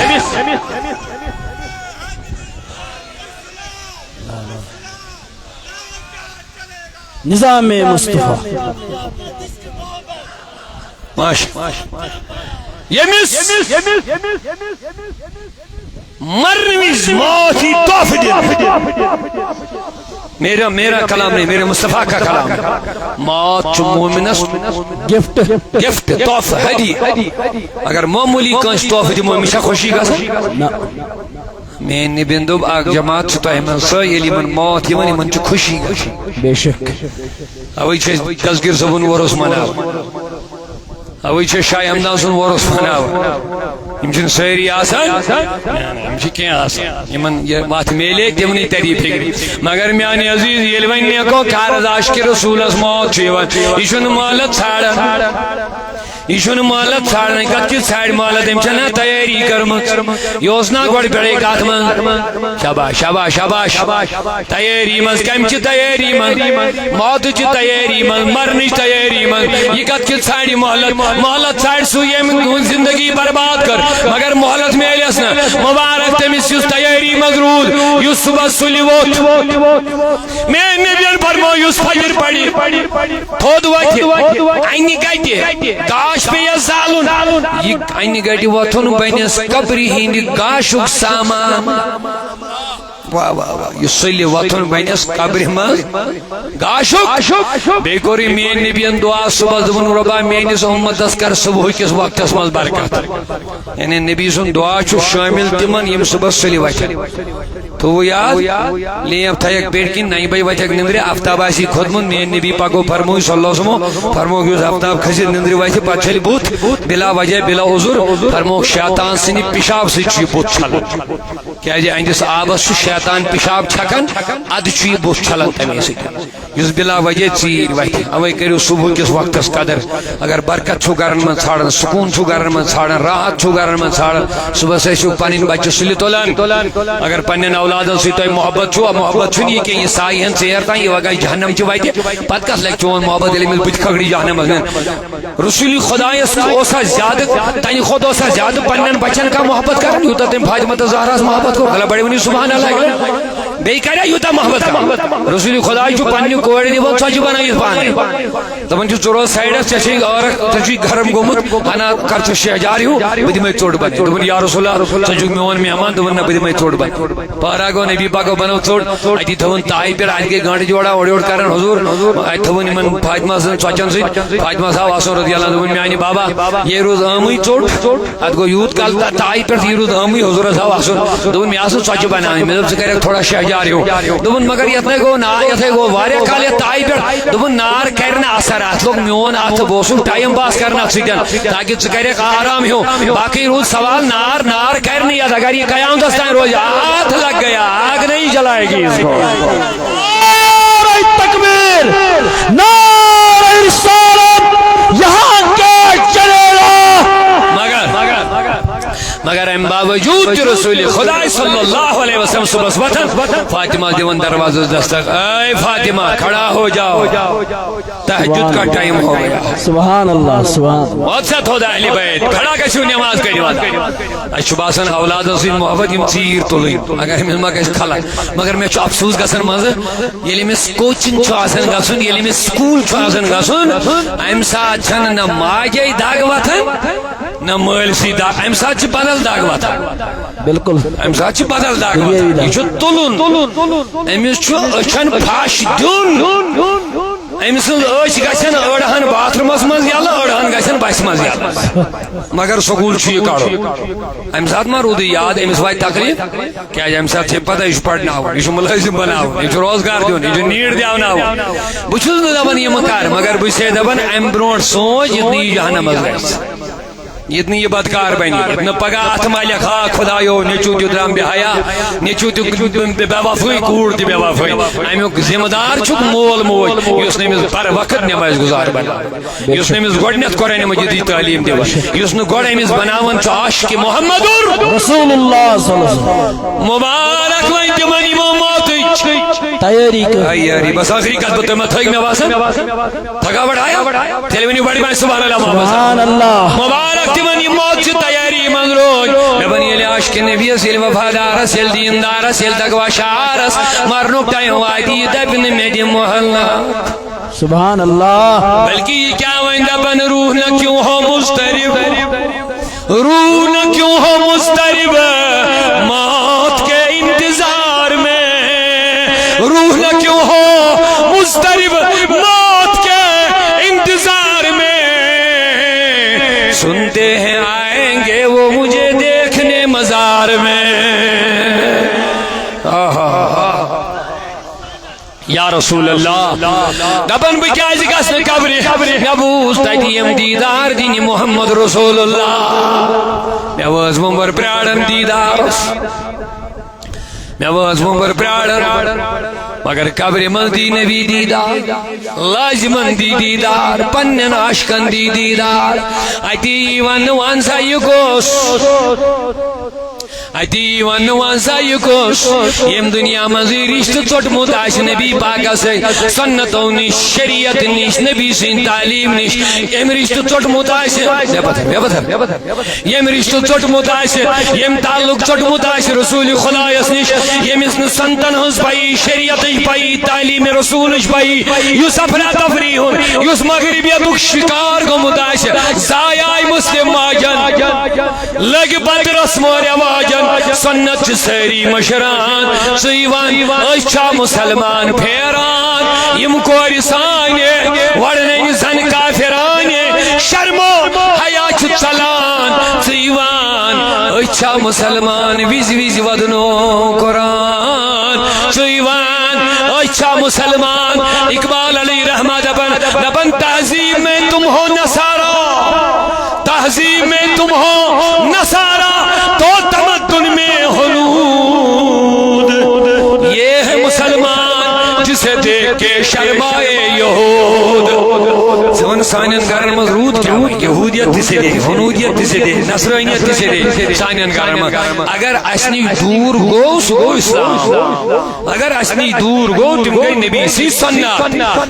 نظام مصطفیٰ۔ ماشا-، ییٚمِس مرنہٕ وِزِ موت یی تحفہٕ دِنہٕ۔ میرا، میرا کلام نہیں، میرے مصطفیٰ کا کلام ہے۔ موت چھُ مومنس گفٹ۔ گفٹ، تحفہٕ، ہدیہ۔ اگر معموٗلی کٲنٛسہِ تحفہٕ دِمو، أمِس چھا خوشی گژھان؟ نہ۔ میٲنۍ نبین دوٚپ، اکھ جماعت چھِ تۄہہِ منٛز سۄ، ییٚلہِ یِمن موت یِوان، یِمن چھِ خوشی گژھان۔ بے شک۔ اوے چھِ أسۍ دستگیر صٲبُن وۄرُس مناوان، اوے چھِ شاہ ہمدان سُنٛد وۄرُس مناوان۔ یِم چھِنہٕ سٲری آسان، نہ، نہ، یِم چھِ کینٛہہ آسان۔ یِمن یہِ وَتھ میلے، تِمنٕے تَری فِکرِ۔ مگر میانہِ عزیز، ییٚلہِ وۄنۍ نیکو کارز عاشقِ رسوٗلس موت چھُ یِوان، یہِ چھُنہٕ مۄہلت ژھانٛڈان۔ یہِ چھُنہٕ مۄہلت ژھانٛڈان، کتھ کِژھ ژھانٛڈِ مۄہلت؟ أمۍ چھےٚ نا تیٲری کٔرمٕژ؟ یہِ اوس نا گۄڈٕ پٮ۪ٹھَے کتھ منٛز؟ شاباش، شاباش، شاباش۔ تیٲری منٛز، کمہِ چہِ تیٲری منٛز؟ موتٕچہِ تیٲری منٛز، مرنٕچ تیٲری منٛز۔ یہِ کتھ کِژھ ژھانٛڈِ مۄہلت؟ مۄہلت ژھانٛڈِ سُہ، ییٚمۍ تُہنٛز زندگی برباد کٔر، مگر مۄہلت میلٮ۪س نہٕ۔ مبارک تٔمِس، یُس تیٲری منٛز روٗد، یُس صبحس سُلہِ ووٚتھ۔ میٲنۍ نبین فرموو، یُس فجر پرِ، تھوٚد وۄتھِ، انہِ گٹہِ گاش پیٚیس زالُن۔ یہِ انہِ گٹہِ وۄتھُن بنٮ۪س قبرِ ہٕنٛدِ گاشُک سامان۔ واہ، واہ، واہ۔ یہِ سُلہِ وۄتھُن بنٮ۪س قبرِ منٛز گاشُک۔ بیٚیہِ کوٚر یہِ میٲنۍ نبین دعا صبحس، دوٚپُن، رۄبا، میٲنِس اُمتس کر صبحُکِس وقتس منٛز برکت۔ یعنی نبی سُنٛد دعا چھُ شٲمِل تِمن، یِم صبحس سُلہِ وۄتھن۔ تھوٚوُ یاد؟ لیمپ تھایکھ پیٹھ کِنۍ نَیہِ بجہِ وۄتھکھ نِندرِ، آفتاب آسی کھوٚتمُت، میٲنۍ نبی پاکو فرموو صلی اللہ علیہ وسلمو، فرمووُکھ، یُس آفتاب کھسہِ نِندرِ وۄتھِ، پتہٕ چھلہِ بُتھ بلا وجہ، بلا عذر، فرمووُکھ، شیطان سٕنٛدِ پِشاب سۭتۍ چھُ یہِ بُتھ چھلُن۔ کیازِ اہندِس آبس چھُ شیطان پِشاب چھکان، ادٕ چھُ یہِ بُتھ چھلان تمے سۭتۍ۔ یُس بلا وجہ ژیٖرۍ وتھِ، اوے کٔرِو صبح کِس وقتس قدر۔ اگر برکت چھُو گرن منٛز ژھانڈان، سکوٗن چھُو گرن منٛز ژھانڈان، راحت چھُو گرن منٛز ژھانڈان، صبحس ٲسِو پنٕنۍ بچہِ سُلہِ تُلان۔ اگر پننٮ۪ن اولادن سۭتۍ تۄہہِ محبت چھُو، محبت چھُنہٕ یہِ کینٛہہ، یہِ سایہِ ہن ژیر تام، یہِ وگژھِ جہنم چہِ وتہِ۔ پتہٕ کتھ لگہِ چون محبت، ییٚلہِ أمِس بٕتھِ کھکھڑِ جہنمس منٛز؟ رسول خدایس اوسا زیادٕ، تنہِ کھۄتہٕ اوسا زیادٕ پننٮ۪ن بچن کانٛہہ محبت کران، یوٗتاہ تٔمۍ فاطمہ تہٕ زہراہس محبت کوٚر؟ بھلا بڑٕ ؤنِو سبحان اللہ۔ بیٚیہِ کریا یوٗتاہ محبت کران؟ رسول خداے چھُ پننہِ کورِ دِوان ژۄچہِ بنٲوِتھ پانے۔ دپان چھُ، ژٕ روز سایڈس، ژےٚ چھُے عٲرق، ژےٚ چھُے گرم گوٚمُت، انا کر ژٕ شہجار ہیوٗ، بہٕ دِمے ژوٚٹ بنٲوِتھ۔ دوٚپُن، یا رسول اللہ، ژٕ چھُکھ میون مہمان؟ دوٚپُن، نہ، بہٕ دِمے ژوٚٹ بنٲوِتھ۔ پہرا گوٚو، نبی پاکو بنٲو ژوٚٹ، اتی تھٲوٕن تایہِ پٮ۪ٹھ، اتہِ گٔے گنڈٕ جوڑا اورٕ یورٕ کران حضور، اتہِ تھٲوٕن یِمن فاطمہ سٕنٛزن ژۄچن سۭتۍ۔ فاطمہ صاحب آسُن رضی اللہ عنہ، دوٚپُن، میانہِ بابا، یے روٗز عٲمٕے ژوٚٹ، اتھ گوٚو یوٗت کال تا-، تایہِ پٮ۪ٹھ، یہِ روٗد عٲمٕے حضورس آو آسُن۔ دوٚپُن، مےٚ آسہٕ نہٕ ژۄچہِ بناونہِ، مےٚ دوٚپ، ژٕ کر یتھ تھوڑا شہجار ہیوٗ۔ دوٚپُن، مگر یتھ نے گوٚو نا-، یتھ ہے گوٚو واریاہ کال یتھ تایہِ پٮ۪ٹھ۔ دوٚپُن، نار کرِ نہٕ اثر اتھ، لوٚگ میون اتھٕ، بہٕ اوسُس ٹایم پاس کران اتھ سۭتۍ۔ تاکہ ژٕ کرکھ آرام ہیوٗ۔ باقٕے روٗد سوال، نار، نار کرِ نہٕ یتھ، اگر یہِ قیامتس تام روزِ، ہاتھ لگ گیا، آگ نہیں جلائے گی اس کو۔ نعرہ تکبیر، نعرہ رسالت، یہاں کیا چلے گا؟ مگر، مگر امہِ باوجود تہِ رسول خداے صلی اللہ علیہ وسلم صبحس وۄتھان، فاطمہ دِوان دروازس دستک، اے فاطمہ، کھڑا ہو جاؤ۔ تہجد کا ٹائم ہو گیا۔ سبحان اللہ، سبحان اللہ۔ وقت تھوٚد اہلِ بیت، کھڑا گژھِو، نماز کٔرِو ادا۔ اسہِ چھُ باسان اولادن سۭتۍ محبت، یِم ژیٖرۍ تُلٕنۍ، اگر أمِس ما گژھِ خلل۔ مگر مےٚ چھُ افسوس گژھان منٛزٕ، ییٚلہِ أمِس کوچنگ چھُ آسان گژھُن، ییٚلہِ أمِس سکوٗل چھُ آسان گژھُن، امہِ ساتہٕ چھنہٕ نہ ماجے دگ وۄتھان، نہ مٲلۍ سٕے دگ، امہِ ساتہٕ چھِ بدل دگ وۄتھان۔ بالکل۔ امہِ ساتہٕ چھِ بدل دگ وۄتھان۔ یہِ چھُ تُلُن۔ أمِس چھُ أچھن پھش دیُن۔ أمۍ سٕنٛز أچھ گژھن أڑہن باتھ روٗمس منٛز یلہٕ، أڑہن گژھن بسہِ منٛز یلہٕ۔ مگر سکوٗل چھُ یہِ کڑُن۔ امہِ ساتہٕ ما روٗدُے یاد، أمِس واتہِ تکلیف؟ کیازِ امہِ ساتہٕ چھِ پتہ، یہِ چھُ پرناوُن، یہِ چھُ مُلٲزِم بناوُن، یہِ چھُ روزگار دیُن، یہِ چھُ نیٖٹ دیاوناوُن۔ بہٕ چھُس نہٕ دپان یہِ مہٕ کر، مگر بہٕ چھُسے دپان امہِ برونٛٹھ سونٛچ، یہِ تہِ یی جہنمس گژھِ۔ ییٚتہِ نہٕ یہِ بدکار بنہِ، ییٚتہِ نہٕ پگاہ اتھ ما لیکھا، خدایو، نیٚچوٗ دیُت رام بے حیا، نیٚچوٗ تہِ بے وفٲیی، کوٗر تہِ بے وفٲیی۔ امیُک ذمہٕ دار چھُکھ مول موج، یُس نہٕ أمِس بر وقت نماز گزار بناو، یُس نہٕ أمِس گۄڈٕنیتھ قرآن مجیدٕچ تعلیٖم دِوان، یُس نہٕ گۄڈٕ أمِس بناوان چھُ عاشق محمد رسول اللہ صلی اللہ علیہ وسلم۔ مبارک وۄنۍ تِمن یِمو موتٕچ تیٲری کٔر۔ اے یاری، بس ٲخری کتھ، بہٕ تُہۍ ما تھٲوِو مےٚ باسان؟ تھکاوٹ آیا؟ تیٚلہِ ؤنِو بڑِ بڑِ سبحان اللہ محمد۔ سبحان اللہ۔ مبارک تِمن یِم موت چہِ تیٲری منٛز روٗدۍ۔ مےٚ بن ییٚلہِ عاشقِ نبیَس، ییٚلہِ وفادارس، ییٚلہِ دیندارس، ییٚلہِ تقوی شعارس مرنُک ٹایم واتہِ، یہِ دپہِ نہٕ مےٚ دِ مہلت۔ سبحان اللہ۔ بلکہ یہِ کیٛاہ وۄنۍ دپن، روح نہ کیوں ہو مضطرب۔ روح نہ کیوں ہو مضطرب موت کے انتظار میں، روح نہ کیوں ہو مضطرب موت کے انتظار میں، سنتے ہیں آئیں گے وہ مجھے دیکھنے مزار میں۔ یا رسول اللہ، دپان بہٕ کیازِ گژھٕ نہٕ قبرِ؟ مےٚ بوٗز تتہِ یِم دیٖدار دِنہِ محمد رسول اللہ۔ مےٚ وٲژ وُمبر پرٛاران دیٖدارس، مےٚ وٲژ وُمبر پرٛاران، مگر قبرِ منٛز دی نبی دیٖدار، لازمن دی دیٖدار، پننٮ۪ن عاشقن دی دیٖدار۔ اتی یی وننہٕ، وَن سا یہِ کُس؟ اتی وننہٕ، وَن سا یہِ کُس؟ ییٚمۍ دُنیا منٛزٕے رِشتہٕ ژوٚٹمُت آسہِ نبی پاکس سۭتۍ، سنتو نِش، شریعت نِش، نبی سٕنٛدِ تعلیٖم نِش، ییٚمۍ رِشتہٕ ژوٚٹمُت آسہِ، مےٚ پتھر، مےٚ پتھر، ییٚمۍ رِشتہٕ ژوٚٹمُت آسہِ، ییٚمۍ تعلق ژوٚٹمُت آسہِ رسول خدایس نِش، ییٚمِس نہٕ سنتن ہٕنٛز پَیی، شریعتٕچ پَیی، تعلیٖم رسولٕچ پَیی، یُس افراتفری ہُنٛد، یُس مغربیتُک شکار گوٚمُت آسہِ، زایہِ آے مسلم ماجن۔ لٔگۍ بد رسم و رواجن، سنت چھِ سٲری مشران۔ ژٕے وَن، أسۍ چھا مسلمان پھیران؟ یِم کورِ سانہِ وۄڑنٕنۍ زن کافرانہِ، شرم و حیا چھُ ژلان۔ ژٕے وَن، أسۍ چھا مسلمان؟ وِزِ وِزِ ودنو قرآن۔ ژٕے وَن، أسۍ چھا مسلمان؟ اقبال علی رحمہ دپان، دپان، تہذیب میں تم ہو نصارا، تہذیب میں تم ہو نصارا، تو تمدن میں ہنود۔ یہ ہے مسلمان جسے دیکھ کے شرمائے یہود۔ ژٕ وَن، سانٮ۪ن گرن منٛز روٗد کیٛاہ وۄنۍ؟ یہوٗدیت تہِ سیٚدے، ہنوٗدیت تہِ سیٚدے، نصرٲنیت تہِ سیٚدے سانٮ۪ن گرن منٛز۔ اگر اسہِ نِش دوٗر گوٚو، سُہ گوٚو اسلام۔ اگر اسہِ نِش دوٗر گوٚو، تِم گٔے نبی سٕنٛدۍ سنت۔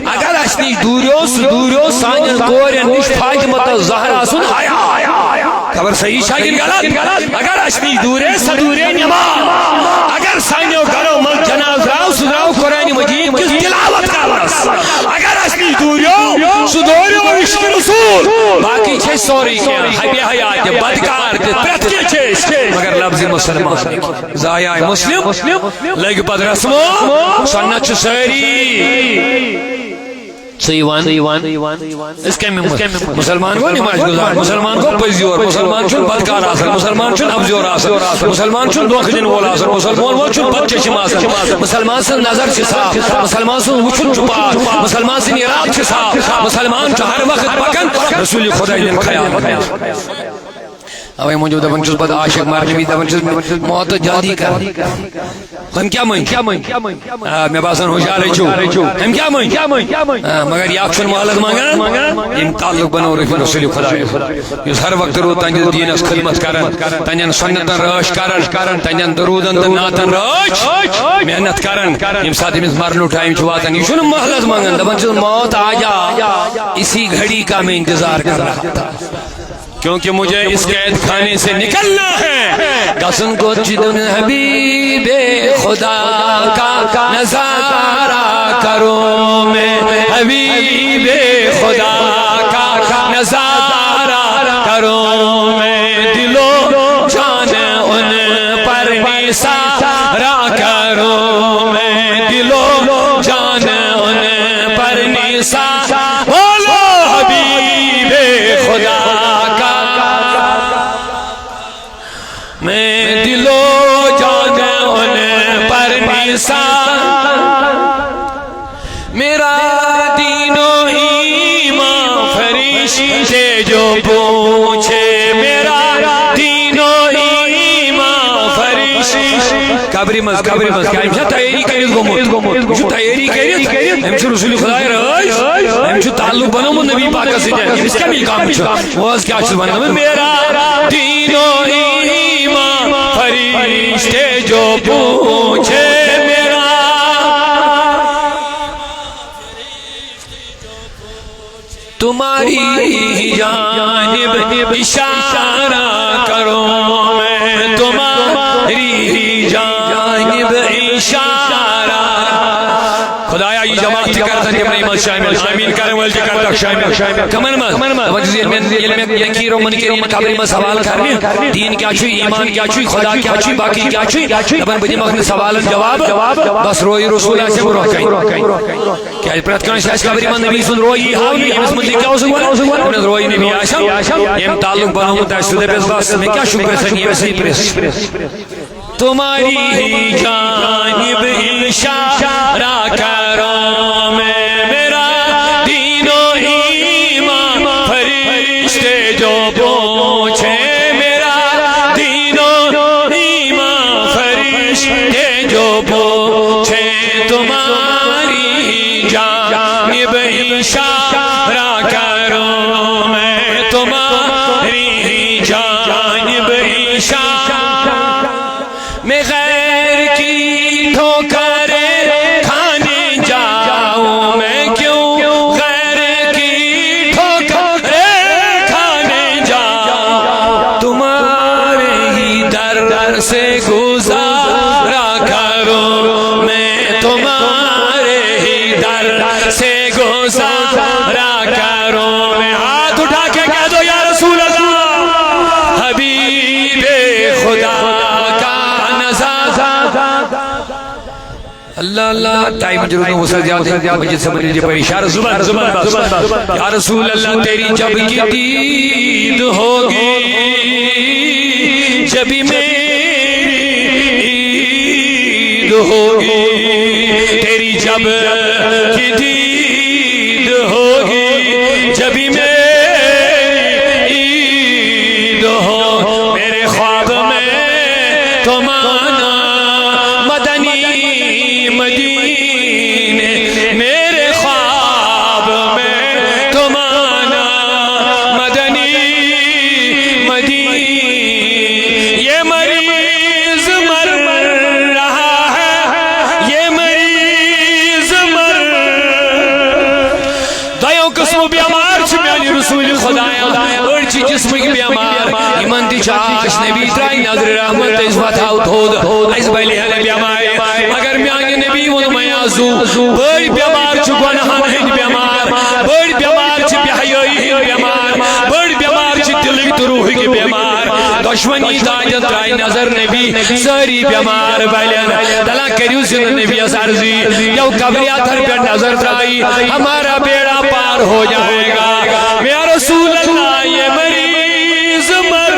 اگر اسہِ نِش دوٗریو، سُہ دوٗریو سانٮ۪ن کورٮ۪ن نِش فاطمہ الزہرا سُنٛد حیا۔ خبر صحیح چھا کِنہٕ غلط؟ اگر اسہِ نِش دوٗرے، سۄ دوٗرے نماز۔ اگر سانیو گرو منٛز جنازٕ درٛاو، سُہ درٛاو قرآن مجید کِس تلاوت کرنس۔ اگر اسہِ نِش دوٗریو، سُہ دوٗریو عشق رسول۔ باقٕے چھِ أسۍ سورُے کینٛہہ، حبِ حیات تہِ، بدکار تہِ، پرٛٮ۪تھ کینٛہہ چھِ أسۍ، مگر لفظ مسلمان۔ زایہِ آے مسلم، لٔگۍ پتہٕ رسمو، سنت چھِ سٲری۔ ژٕے وَن، أسۍ کَمہِ مُلکہٕ؟ مسلمان گوٚو نماز گُزار، مسلمان گوٚو پٔزۍ یور، مسلمان چھُنہٕ بدکار آسان، مسلمان چھُنہٕ افزیور آسان، مسلمان چھُنہٕ دھوکہٕ دِنہٕ وول آسان، مسلمان چھُنہٕ بدچشم آسان، مسلمان سٕنٛز نظر چھِ صاف، مسلمان سُنٛد وٕچھُن چھُ پاک، مسلمان سٕنٛدۍ ارادٕ چھِ صاف، مسلمان چھُ ہر وقت پکان رسول خداے ہٕنٛدٮ۪ن خیالن منٛز۔ اوے موٗجوٗب دپان چھُس بہٕ، عاشق مرنہٕ وِزِ دپان چھُس، موت جلدی کر۔ ہم کیا مٔنٛگۍ؟ آ، مےٚ باسان ہُشارٕے چھُو۔ ہم کیا مٔنٛگۍ؟ آ، مگر یہِ اکھ چھُنہٕ مۄہلت منٛگان۔ ییٚمۍ تعلق بنوو رسول خدایس، یُس ہر وقتہٕ روٗد تہنٛدِس دیٖنس خدمت کران، تہنٛدٮ۪ن سنتن رٲچھ کران، تہنٛدٮ۪ن درودن تہٕ نعتن رٲچھ محنت کران، ییٚمہِ ساتہٕ أمِس مرنُک ٹایم چھُ واتان، یہِ چھُنہٕ مۄہلت منٛگان، دپان چھُس، موت آ جا، اسی گھڑی کا میں انتظار کر رہا تھا۔ کیونکہ مجھے اس قید خانے سے نکلنا ہے۔ گژھُن گوٚژھ دِیُن حبیب خدا کا نظارہ کروں میں، حبیب خدا کا نظارہ کروں میں، دل و جان ان پر نثار کروں میں، دل و جان ان پر نثار۔ بولو حبیب خدا کا، میں دل و جان ان پر نثار۔ میرا دین و ایمان فرشتے جو پوچھے، میرا دین و ایمان فرشتے۔ قبرِ منٛز، قبرِ منٛز، کیٛاہ أمِس چھا تیٲری کٔرِتھ گوٚمُت؟ یہِ چھُ تیٲری کٔرِتھ، أمِس چھُ رسول خداے رٲضۍ، أمِس چھُ تعلق بنومُت نبی پاکس سۭتۍ، أمِس کیٛاہ مقام چھُ؟ وۄنۍ حظ کیٛاہ چھُس ونان؟ میرا دین و ایمان فرشتے جو پوچھے، میرا تمہاری ہی جانب اشارہ کروں میں، تمہاری ہی جانب اشارہ۔ خدایا، یہِ جماعت تہِ کر تن تِمنٕے منٛز شٲمِل، آمیٖن کرن وٲلۍ تہِ کر تن شٲمِل۔ کمن منٛز؟ دپان چھُس، ییٚلہِ مےٚ، ییٚلہِ مےٚ نکیر و منکرین قبرِ منٛز سوال کرنہِ، دیٖن کیٛاہ چھُ، ایمان کیٛاہ چھُ، خدا کیٛاہ چھُ، باقٕے کیٛاہ چھُ، دپان بہٕ دِمکھ نہٕ سوالن جواب، بس رویہِ رسول آسہِ برونٛہہ کنہِ۔ کیٛازِ پرٛٮ۪تھ کانٛسہِ آسہِ قبرِ منٛز نبی سُنٛد رویی ہاونہٕ، أمِس مُتعلِق کیٛاہ اوسُکھ وَنان؟ أمِس رویی نبی آسٮ۪م، ییٚمۍ تعلق بنومُت آسہِ، سُہ دَپٮ۪س، بس، مےٚ کیٛاہ چھُ پرٛژھان، ییٚمہِ سۭتۍ پرٛژھ۔ تمہاری ہی جانب اشارہ کروں میں، میرا دین و ایمان فرشتے جو پوچھے، میرا دین و ایمان فرشتے جو پوچھے، تمہاری ہی جانب اشارہ کروں میں، تمہاری ہی جانب اشارہ۔ میں غیر کی ٹھوکریں کھانے جاؤں، میں کیوں غیر کی ٹھوکریں کھانے جاؤں؟ تمہارے ہی در سے گزارا کروں، میں تمہارے ہی در سے گزارا کروں۔ میں ہاتھ اٹھا کے کہہ دو، یا رسول اللہ، حبیب خدا کا نظر۔ اللہ اللہ، ٹائم جو نو سر جاتے ہیں، مجھے سمجھ لیجیے، پر اشارہ زبان، زبان، زبان۔ یا رسول اللہ، تیری جب کی دید ہوگی، جبھی میری عید ہوگی۔ تیری جب کی دید ہوگی، جبھی میری عید ہو۔ میرے خواب میں تم آنا مدنی مدینے، میرے خواب میں تم آنا مدنی مدینے۔ یہ مریض مر رہا ہے، یہ مریض مر۔ دۄیو قٕسمو بیمار چھِ میانہِ رسول خدایا۔ أڑۍ چھِ جسمٕکۍ بیمار، یِمن تہِ چھِ آش نبی ترٛایہِ نظرِ رحمت، أسۍ وۄتھاو تھوٚد، اَسہِ بلہِ ہن بیمارِ۔ مگر میانہِ نبی ووٚن، میا زو، بٔڑۍ بیمار چھِ گۄناہن ہٕنٛدۍ بیمار، بٔڑۍ بیمار چھِ بے حیٲیی ہٕنٛدۍ بیمار، بٔڑۍ بیمار چھِ دِلٕکۍ تہٕ روحٕکۍ بیمار۔ دۄشوٕنی دادٮ۪ن ترٛایہِ نظر نبی، سٲری بیمار بلن۔ دلان کٔرِو زِنٛدٕ نبیَس عرضی، یَو قبرِ اطہر پٮ۪ٹھ نظر ترٛایہِ، ہمارا بیڑا پار ہو جائے گا۔ یا رسول اللہ، یہ مریض مر،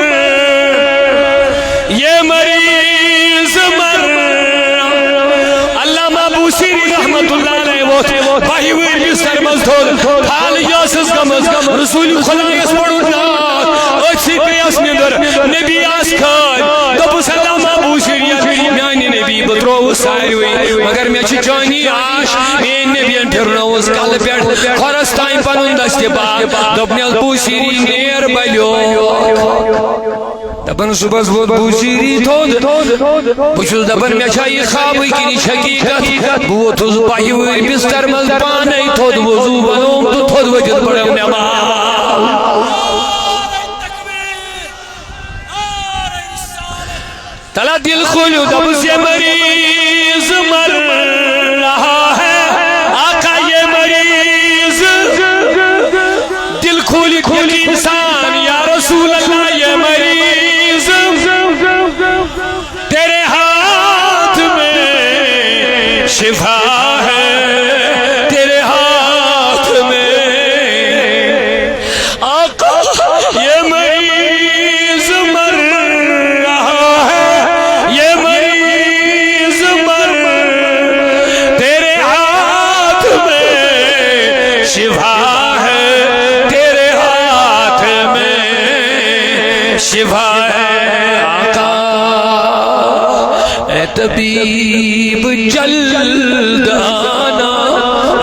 یہ مریض مر۔ علامہ بوصیری رحمت اللہ علیہ ووت بہہِ وٕہٕرۍ بستر منٛز تھوٚد، حال یہِ ٲسٕس گٔمٕژ، رسول خدایس پوٚرُن ناو، أتھۍ سۭتۍ پیٚیس نِندٕر، نبی آس کھٲلۍ۔ دوٚپُس، علامہ بوصیری، میانہِ نبی، بہٕ ترٛووُس ساروٕے، مگر مےٚ چھِ جٲنی آش، میٲنۍ نبیَن پھِرنٲوٕس کلہٕ پٮ۪ٹھ کھۄرس تام پنُن دستہِ پاک۔ دوٚپنس، بوصیری، نیر بلیوک۔ دپان صبحس ووت بوصیری تھوٚد۔ بہٕ چھُس دپان، مےٚ چھا یہِ خوابٕے کِنہٕ یہِ چھِ حقیٖقت؟ بہٕ ووتُس بہہِ وٕہٕرۍ بستر منٛز پانے تھوٚد، وضو بنووُم تہٕ تھوٚد ؤتھِتھ پٔرٕم نماز۔ تلا دل کھولیو، دپُس، یہ مریض مر رہا ہے، آقا، یہ مریض۔ دل کھولی کھولی انسان، یا رسول اللہ، یہ مریض۔ تیرے ہاتھ میں شفا ہے، تیرے ہاتھ میں۔ آقا، یہ مریض مر رہا ہے، یہ مریض مر، تیرے ہاتھ میں شفا ہے، تیرے ہاتھ میں شفا ہے آقا۔ اے طبیب جلد آنا،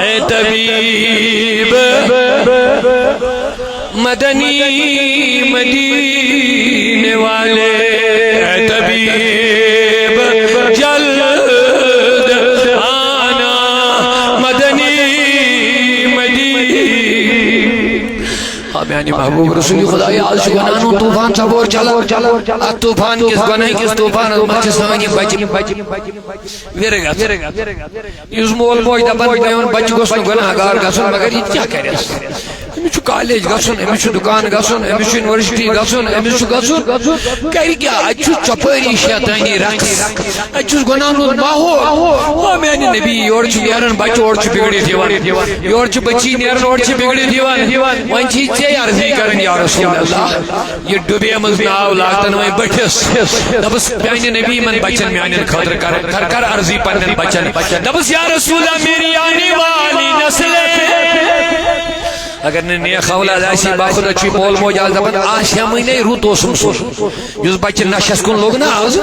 اے طبیب مدنی مدینے والے، اے طبیب جلد آنا، مدنی مدینے۔ آ میانہِ محبوب رسول خدایا، آز چھُ گۄناہن ہُنٛد طوفان ژھۄپہٕ چلان۔ اتھ طوفان کِس، گۄناہ کِس طوفانس منٛز چھِ سٲنۍ یِم بچہِ وِرٕ گژھان۔ یُس مول موج دپان، میون بچہِ گوٚژھ نہٕ گۄناہ گار گژھُن، مگر یہِ تہِ کیٛاہ کرٮ۪س؟ أمِس چھُ کالج گژھُن، أمِس چھُ دُکان گژھُن، أمِس چھُ یونیورسٹی گژھُن، أمِس چھُ گژھُن۔ کرِ کیٛاہ؟ اَتہِ چھُ ژۄپٲری شیطٲنی رقص، اَتہِ چھُس گۄناہن ہُنٛد ماحول۔ او میانہِ نبی، یورٕ چھُ نیران بچہٕ، اورٕ چھُ بگڑِتھ یِوان، یورٕ چھِ بچی نیران، اورٕ چھِ بگڑِتھ یِوان۔ وۄنۍ چھِ ژےٚ عرضی کران، یا رسول اللہ، یہِ ڈُبے منٛز ناو لاگتن وۄنۍ بٔٹھِس۔ دپس، میانہِ نبی، یِمن بچن میانٮ۪ن خٲطرٕ کر، کر، کر عرضی پننٮ۪ن بچن۔ دپس، یا رسول اللہ، میری آنے والی نسلیں۔ اگر نہٕ نیک اولاد آسی، باخدا چھُ مول موج آز دپان، آسہِ ہمٕے نے، رُت اوسُم سُہ۔ یُس بچہِ نشس کُن لوٚگ نا آز،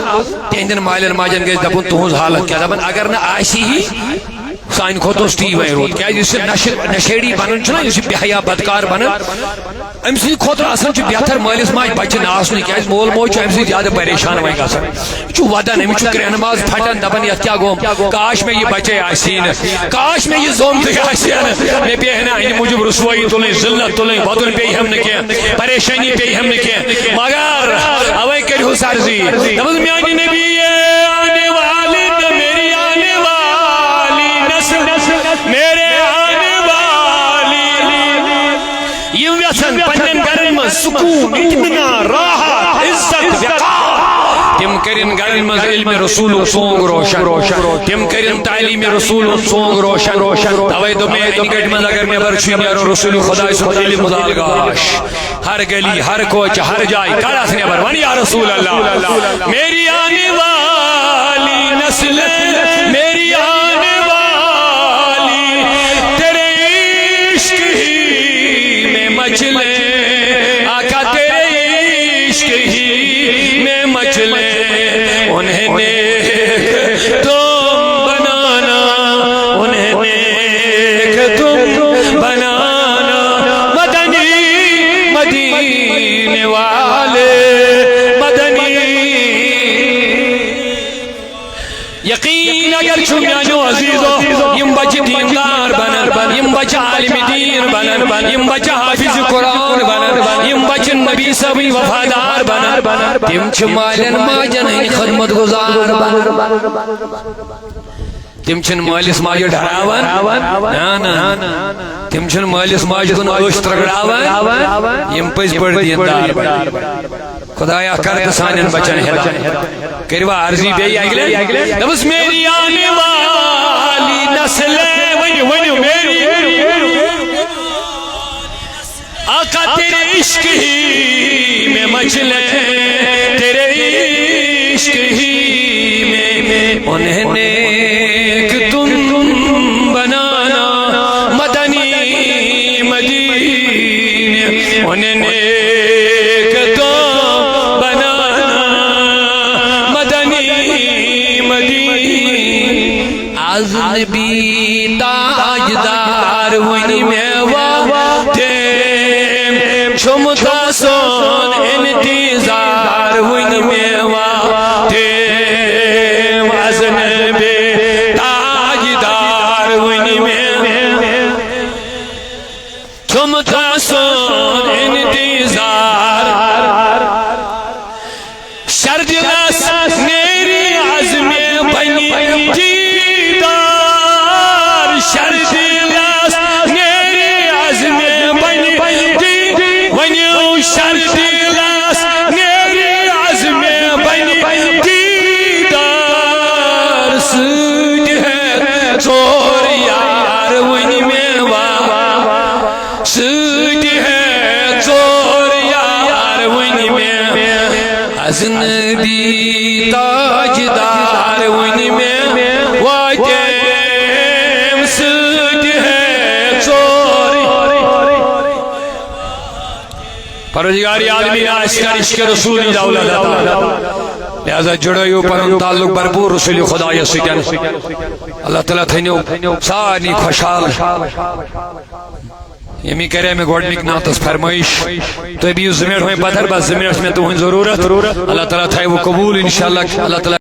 تِہنٛدٮ۪ن مالٮ۪ن ماجن گژھِ دپُن، تُہنٛز حالت کیٛاہ؟ دپان، اگر نہٕ آسی ہی، سانہِ کھۄتہٕ اوس تی وۄنۍ رُت۔ کیٛازِ یُس یہِ نشہِ، نشیڑی بنان چھُنہ، یُس یہِ بے حیا بدکار بنان، أمۍ سٕنٛدِ خٲطرٕ آسان چھُ بہتر مٲلِس ماجہِ بچہِ نہٕ آسنُے، کیٛازِ مول موج چھُ اَمہِ سۭتۍ زیادٕ پریشان وۄنۍ گژھان۔ یہِ چھُ ودان، أمِس چھُ کرٛٮ۪ہنہٕ ماز پھٹان، دپان، یتھ کیٛاہ گوٚو؟ کاش مےٚ یہِ بچے آسہِ ہی نہٕ، کاش مےٚ یہِ زومتُے آسہِ ہا نہٕ، مےٚ پیٚیہِ ہے نہٕ اَہنٛدِ موٗجوٗب رسوٲیی تُلٕنۍ، ذلت تُلٕنۍ، ودُن پیٚیہِ ہم نہٕ کینٛہہ، پریشانی پیٚیہِ ہم نہٕ کینٛہہ۔ مگر اوے کٔرِہُس عرضی، دپُس، میانہِ نبی، یہ آنے والی نہ میری آنے والی نسل، میرے آنے والی۔ یِم یژھن پننٮ۪ن گرن منٛز سکوٗن، اطمینان، راحت، عزت، وقار، تِم کٔرِن گرن منٛز علم رسولُک ژونگ روشن، تِم کٔرِن تعلیم رسولُک ژونگ روشن۔ توے دوٚپ مےٚ، اَنہِ گٹہِ منٛز اگر نٮ۪بر چھُ نیرُن، رسول خداے سُنٛد علم زال گاش۔ ہر گلی، ہر کوچہ، ہر جائے کڑ اتھ نیبر، ون یا رسول اللہ، میری آنے والی نسل، میری آنے والی، تیرے عشق ہی میں مچلے، آقا تیرے عشق ہی میں مچلے، انہیں نیک تم بنانا، انہیں نیک تم بنانا، مدنی مدینے والے، مدنی۔ یقین اگر چھُ میانیو عزیزو، یِم بچہِ دیندار بنن، یِم بچہِ عالم دین بنن، یِم بچہِ حافظ قرآن بنن، یِم بچہِ نبی صٲبٕنۍ وفادار بنن، تِم چھِ مالٮ۪ن ماجن ہٕنٛدۍ خدمت گزار بنن۔ تِم چھِنہٕ مٲلِس ماجہِ ڈراوان۔ نہ، نہ۔ تِم چھِنہٕ مٲلِس ماجہِ کُن أچھ ترٛگڑاوان۔ یِم پٔزۍ پٲٹھۍ دیٖندار بَنن۔ خدایا، کر تہٕ سانٮ۪ن بَچَن ہدایت۔ کٔرِوا عرضی بیٚیہِ اَکہِ لَٹہِ؟ دوٚپُس، میری آنے والی نسلیں، ؤنِو، ؤنِو، میری۔ آقا تیرے عشق ہی میں مچلے، تیرے عشق ہی میں انہیں نیک تم بنانا، مدنی مدینے انہیں نیک تم بنانا، مدنی مدینے۔ از نبی تاجدار ونہِ مےٚ واتیم، چھُم تسُنٛد انتظار ونہِ مےٚ واتیم۔ از نبی تاجدار ونہِ مےٚ، چھُم تسُنٛد انتظار۔ شر دلس نیری از مےٚ بنہِ دیدار، شر دلس نیری از مےٚ بنہِ دی-، ؤنِو، شر دلس نیری از مےٚ بنہِ دیدار، سۭتۍ ہٮ۪تھ ژور یار ؤنہِ مےٚ وا-، سۭتۍ ہٮ۪تھ ژور یار ؤنہِ مےٚ۔ از نبی تاجدار ؤنہِ مےٚ واتیم، سۭتۍ ہٮ۪تھ ژور۔ پروردگار عالمین آسہِ کر عشق رسول دولت عطا۔ لہذا جڑٲیِو پنُن تعلق بھرپور رسول خدایس سۭتۍ۔ اللہ تعالیٰ تھٲینو سارنٕے خۄشحال۔ ییٚمی کرے مےٚ گۄڈٕنِکۍ نعتس فرمٲیش۔ تُہۍ بِہِو زٕ منٹ وۄنۍ پتھر، بس زٕ منٹ چھِ مےٚ تُہٕنٛز ضروٗرت۔ اللہ تعالیٰ تھاوِ قبوٗل انشاءاللہ۔ اللہ تعالیٰ